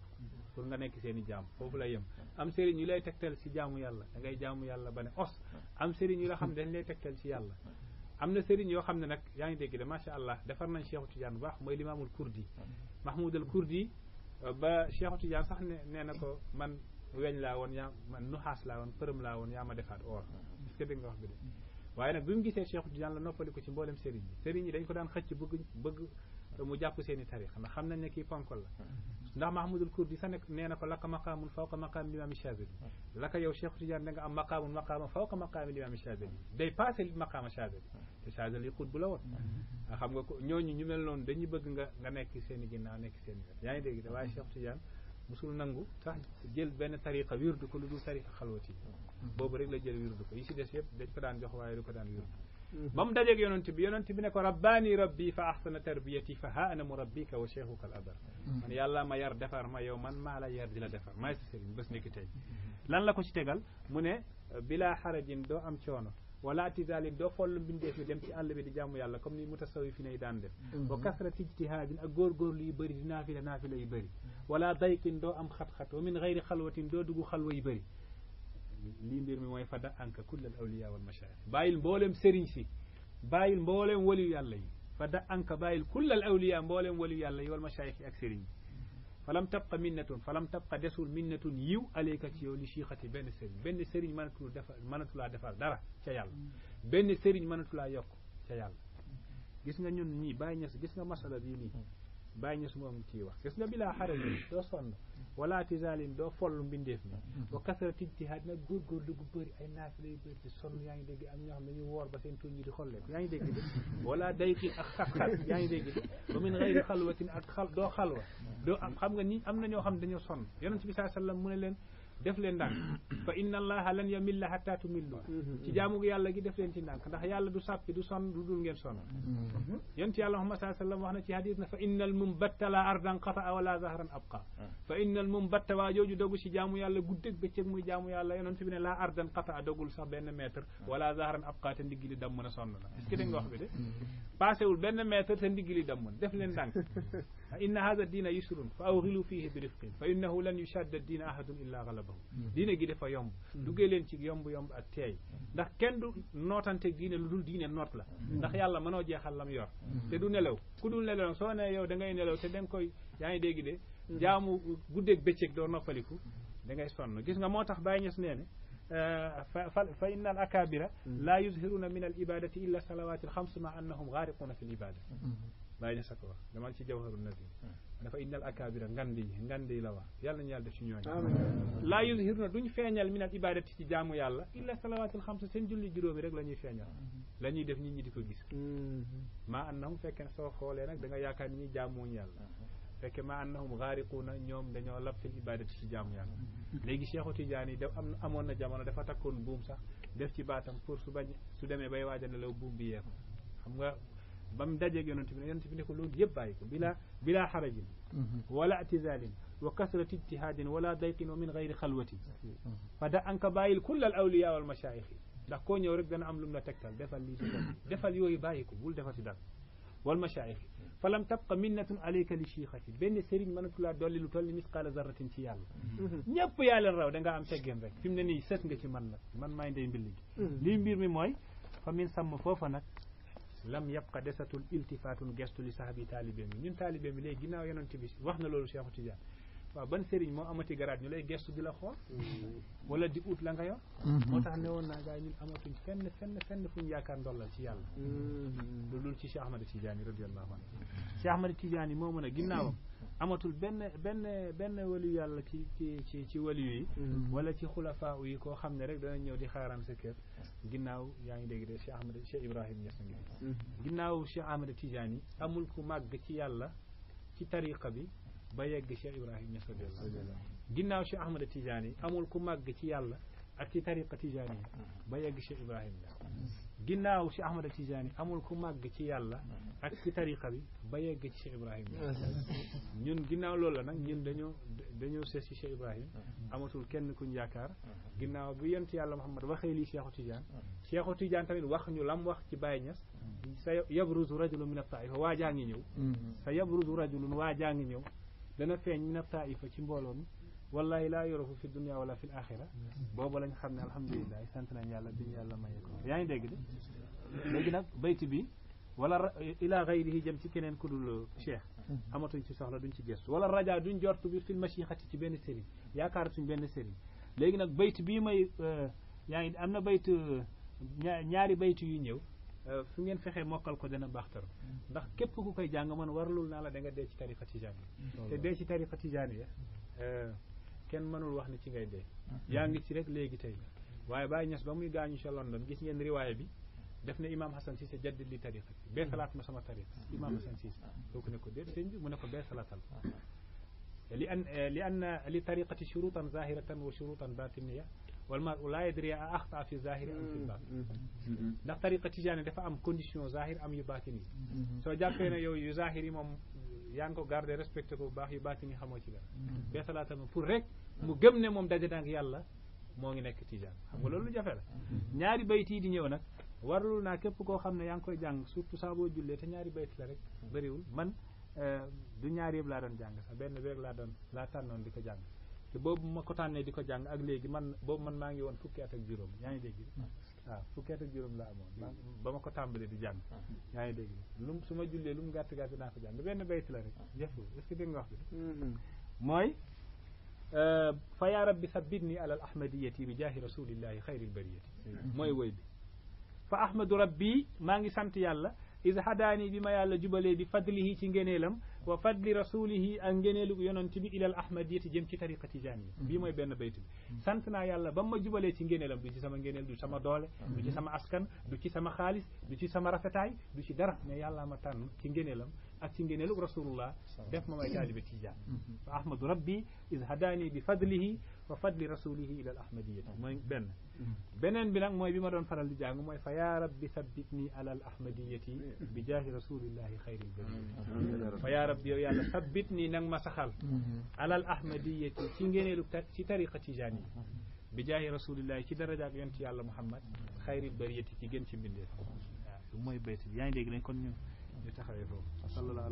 pour nga nekk seen i jaam foofu la yem am sëriñ yu lay tegtal ci jaamu yàlla da ngay jaamu yàlla ba ne os am sëriñ yu la xam ne dañ lay tegtal ci yàlla am na sëriñ yoo xam ne nag yaa ngi dégg de macha allah defar nañ Cheikhu Tidiane bu baax mooy limaamul kurdi Mahmoud al kurdi ba Cheikhu Tidiane sax nee na ko man weñ laa woon man nuxaas laa woon përëm laa woon yaa ma defaat or est-ce que dégg nga wax bi de waaye nag bi mu gisee Cheikhu Tidiane la noppali ko ci mboolem sëriñ yi dañ ko daan xëcc bëgg mu jàpp seen i tariqa ndax xam nañ ne kii ponkol la ndax Mahmoudul Kurdi sax nekk nee na ko laka maqaamun fawqa maqaami limaami Chazeli laka yow Cheikhu Tidiane da nga am maqaama fawqa maqaami limaami Chazeli day passé maqaama Chazeli te Chazeli xut bu la woon xam nga ko ñooñu ñu mel noonu dañuy bëgg nga nekk seen i ginnaaw nekk seen i wet yaa ngi dégg de waaye Cheikhu Tidiane musul nangu sax jël benn tariqa wirdu ko lu dul tariqa xalwati boobu rek la jël wirdu ko yi si des yëpp dañ ko daan jox waaye du ko daan wirdu ba mu dajeeg yonent bi ne ko rabbaani rabbi fa ahsana tarbiyati fa ha ana murabbika wa cheikhuka al abar man yàlla ma yar defar ma yow man maa la yar di la defar maay sa sëriñ bés nekki tey lan la ko ci tegal mu ne bila xarajin doo am coono wala atizalin doo follu mbindeef yi dem ci àll bi di jàmm yàlla comme ni mutasawwifi yi daan def wa kasrati ijtihaadin ak góorgóorlu yu bëri di naafila yu bëri wala dayqin doo am xat-xat wa min gayri xalwatin doo dugg xalwa yu bëri lii mbir mi mooy fada anka kullal awliya wal mashaayix bàyyil mboolem sëriñ si bàyyil mboolem waliyu yàlla yi fada anka bàyyil kullal awliya mboolem waliyu yàlla yi wal mashaayix yi ak sëriñ yi falam tabqa desul minnatun yiw aleyka ci yow li chiixati benn sëriñ mënatulaa defal dara ca yàlla benn sëriñ mënatulaa yokk ca yàlla gis nga ñun ñii bàyyi ñes gis nga masala bii nii bàyyi ñes moom ciy wax gis nga bilaa xarajin doo sonn wala tizalin doo foll mbindeef mi wa kasrati ijtihaad nag góorgóorlu gu bëri ay naafila yu bëri di sonn yaa ngi dégg am ñoo xam ne ñu woor ba seen tuñ yi di xolleeku yaa ngi dégg de wala dayqin ak xat-xat yaa ngi dégg de wa min gayri xalwatin ak doo xalwa doo am xam nga ni am na ñoo xam ne dañoo sonn yonent bi sallallahu alayhi wasallam mu ne leen def leen ndànk fa inna allaha lan yamilla hatta tumillu ci jaamu yàlla gi def leen ci ndànk ndax yàlla du sàppi du sonn du dul ngeen sonn yonent yàlla Muhammad sallallahu alayhi wasallam wax na ci hadis na fa innal mumbatta la ardan qata'a wala zahran abqa fa innal mumbatta waa jooju dogu ci jaamu yàlla guddeeg bëccëg muy jaamu yàlla yonent bi ne la ardan qata'a dogul sax benn mètre wala zahran abqa te ndigg li damm na sonn na est-ce que da nga wax bi de passé wul benn mètre te ndigg li damm na def leen ndànk inna hadha diina yusrun fa awghilu fihi bi rifqin fa innahu lan yushadda diina ahadun illa galabahu diine gi dafa yomb duggee leen ci yomb ak teey ndax kenn du nootanteeg diine lu dul diine noot la ndax yàlla mënoo jeexal lam yor te du nelaw ku dul nelaw soo ne yow da ngay nelaw te da nga koy yaa ngi dégg de jaamu guddeeg bëccëg doo noppaliku da ngay sonn gis nga moo tax Baye Niass nee ne fa inna al akabira la yuzhiruna min al ibadati illa salawati al xams ma annahum ghaariquna fi l ibada Baye Niass ko wax damal ci jawharu nabi dafa inna al akabira ngandi la wax yàlla nañu yàlla def ci ñooñu la yuzhiruna duñ feeñal min al ibadati ci jaamu yàlla illa salawati al xams seen julli juróomi rek la ñuy feeñal la ñuy def nit ñi di ko gis ma annahum fekkee ne soo xoolee nag da nga yaakaar ni ñuy jaamuñ yàlla fekke ma annahum ghaariquuna ñoom dañoo lab fil ibadati ci jaamu yàlla léegi Cheikhu Tidiane yi da amoon na jamono dafa takkoon buum sax def ci baatam pour su demee bay waaja nelaw buum bi yeeku xam nga ba mu dajeeg yonent bi ne ko loolu yëpp bàyyi ko bila xarajin wala atizalin wa kasrati ijtihadin wala dayqin wa min gayri xalwatin fa da anka bàyyil kull al awliya wal mashaayix yi ndax koo ñëw rek dana am lu mu la tegtal defal lii defal yooyu bàyyi ko bul defati dara wal mashaayix fa lam tabqa minnatun alayka li chiixati benn sëriñ mënatu laa dolli lu toll ni misqaala zarratin ci yàlla ñëpp yaa leen raw da nga am teggeen rek fi mu ne nii sës nga ci man nag man maay ndey mbilli gi lii mbir mi mooy fa min sàmm foofa nag lam yabqa desatul iltifaatun gestu li sahabi taalibe mi ñun taalibe mi léegi ginnaaw yonent bi wax na loolu Cheikhu Tidiane waaw ban sëriñ moo amati garaat ñu lay gestu di la xool wala di ut la nga yor moo tax ne woon naa gaa yi ñun amatuñ fenn fu ñu yaakaar ndollal ci yàlla loolu ci Cheikh Ahmad Tidiane radiyallahu anhu Cheikh Ahmad Tidiane moo mën a ginnaawam amatul benn waliyu yàlla ci waliyu yi wala ci xulafaa yi koo xam ne rek dana ñëw di xaaraan sa kër ginnaaw yaa ngi dégg de Cheikh Ibrahim Niass ngi ginnaaw Cheikh Ahmad Tidiane yi amul ku màgg ci yàlla ci tariqa bi ba yegg Cheikh Ibrahim Niass ginnaaw Cheikh Ahmad Tidiane yi amul ku màgg ci yàlla ak ci tariqa Tidiane yi ba yegg Cheikh Ibrahim Niass ginnaaw Cheikh Ahmad Tidiane yi amul ku màgg ci yàlla ak ci tariqa bi ba yegg ci Cheikh Ibrahim Niass ñun ginnaaw loolu la nag ñun dañoo sës ci Cheikh Ibrahim amatul kenn kuñ yaakaar ginnaaw bi yonent yàlla Muhammad waxee lii Cheikhu Tidiane tamit wax ñu lam wax ci Baye Niass sa yabruzu rajulun min at-taifa waa jaa ngi ñëw sa yabruzu rajulun waa jaa ngi ñëw dana feeñ min at-taifa ci mbooloo mi wallahi laa yorofu fi dunia wala fi l-axira boobu lañ xam ne alhamdulilah sant nañ yàlla biñu yàlla maye ko yaa ngi dégg de léegi nag bayti bi wala ila gayrihi jëm ci keneen ku dul cheikh amatuñ ci soxla duñ ci gestu wala raja duñ jortu bi fil machixati ci benn sëriñ yaakaaratuñ benn sëriñ léegi nag bayt bii may yaa ngi am na bayt ñaari bayt yu ñëw su ngeen fexee mokkal ko dana baax tar ndax képp ku koy jàng man warlul naa la da nga dee ci tariqa tijaani te dee ci tariqa tijaani ya kenn mënul wax ni ci ngay dee yaa ngi ci rek léegi tey waaye Baye Niass ba muy gaañu ca London gis ngeen riwaaya bi def na imam Hassan Cissé jaddid li tariqa bi bee salaat ma sama tariqa imam Hassan Cissé kooku ne ko déet sëñ bi mu ne ko bee salaatal li anna li tariqati shurutan zahiratan wa shurutan batiniya wal mar'u la yadri a axta fi zahiri am fi batin ndax tariqa tijaani dafa am condition zahir am yu batin yi soo jàppee ne yow yu zahir yi moom yaa ngi ko garder respecté ko bu baax yu batin yi xamoo ci dara bee salaatal pour rek mu gëm ne moom daje ak yàlla moo ngi nekk tijaan xam nga loolu lu jafe la ñaari bayt yi di ñëw nag warul naa képp koo xam ne yaa ngi koy jàng surtout saa boo jullee te ñaari bayt la rek bëriwul man du ñaari yëpp laa doon jàng sax benn bi rek laa tànnoon di ko jàng te boobu ma ko tànnee di ko jàng ak léegi man maa ngi woon fukki at ak juróom yaa ngi dégg waaw fukki at ak juróom laa amoon ba ma ko tàmbalee di jàng yaa ngi dégg su ma jullee lu mu gàtt gàtt naa ko jàng benn bayt la rek jëfu est-ce que dégg nga wax bi mooy fa yaa rabbi sabbitni ala al ahmadiyati bi jaahi rasulillahi xayril bariyati mooy woy bi fa ahmadu rabbi maa ngi sant yàlla is hadaani bi ma yàlla jubalee bi fadlihi ci ngeneelam wa fadli rasulihi ak ngeneelu yonent bi ilal ahmadiyati jëm ci tariqa tijaaniya bii mooy benn bayt bi sant naa yàlla ba ma jubalee ci ngeneelam du ci sama ngeneel du sama doole du ci sama askan du ci sama xaalis du ci sama rafetaay du ci dara mais yàlla ma tànn ci ngeneelam ak ci ngeneelu rasulullah def ma may taalibe tijaan fa ahmadu rabbi is hadaani bi fadlihi wa fadli rasulihi ila al ahmadiyati mooy beneen bi nag mooy bi ma doon faral di jàng mooy fa yaa rabbi sabbitni ala al ahmadiyati bi jaahi rasulillahi xayril bariyati fa yaa rabbi yow yàlla sabbitni nang ma saxal ala al ahmadiyati ci ngeneelu ci tariqa tijaan yi bi jaahi rasulillahi ci darajaak yonent yàlla muhammad xayril bariyati ci gën ci mbindeef waaw mooy bayt bi yaa ngi dégg nañ kon ñu taxawee foofu sallallahu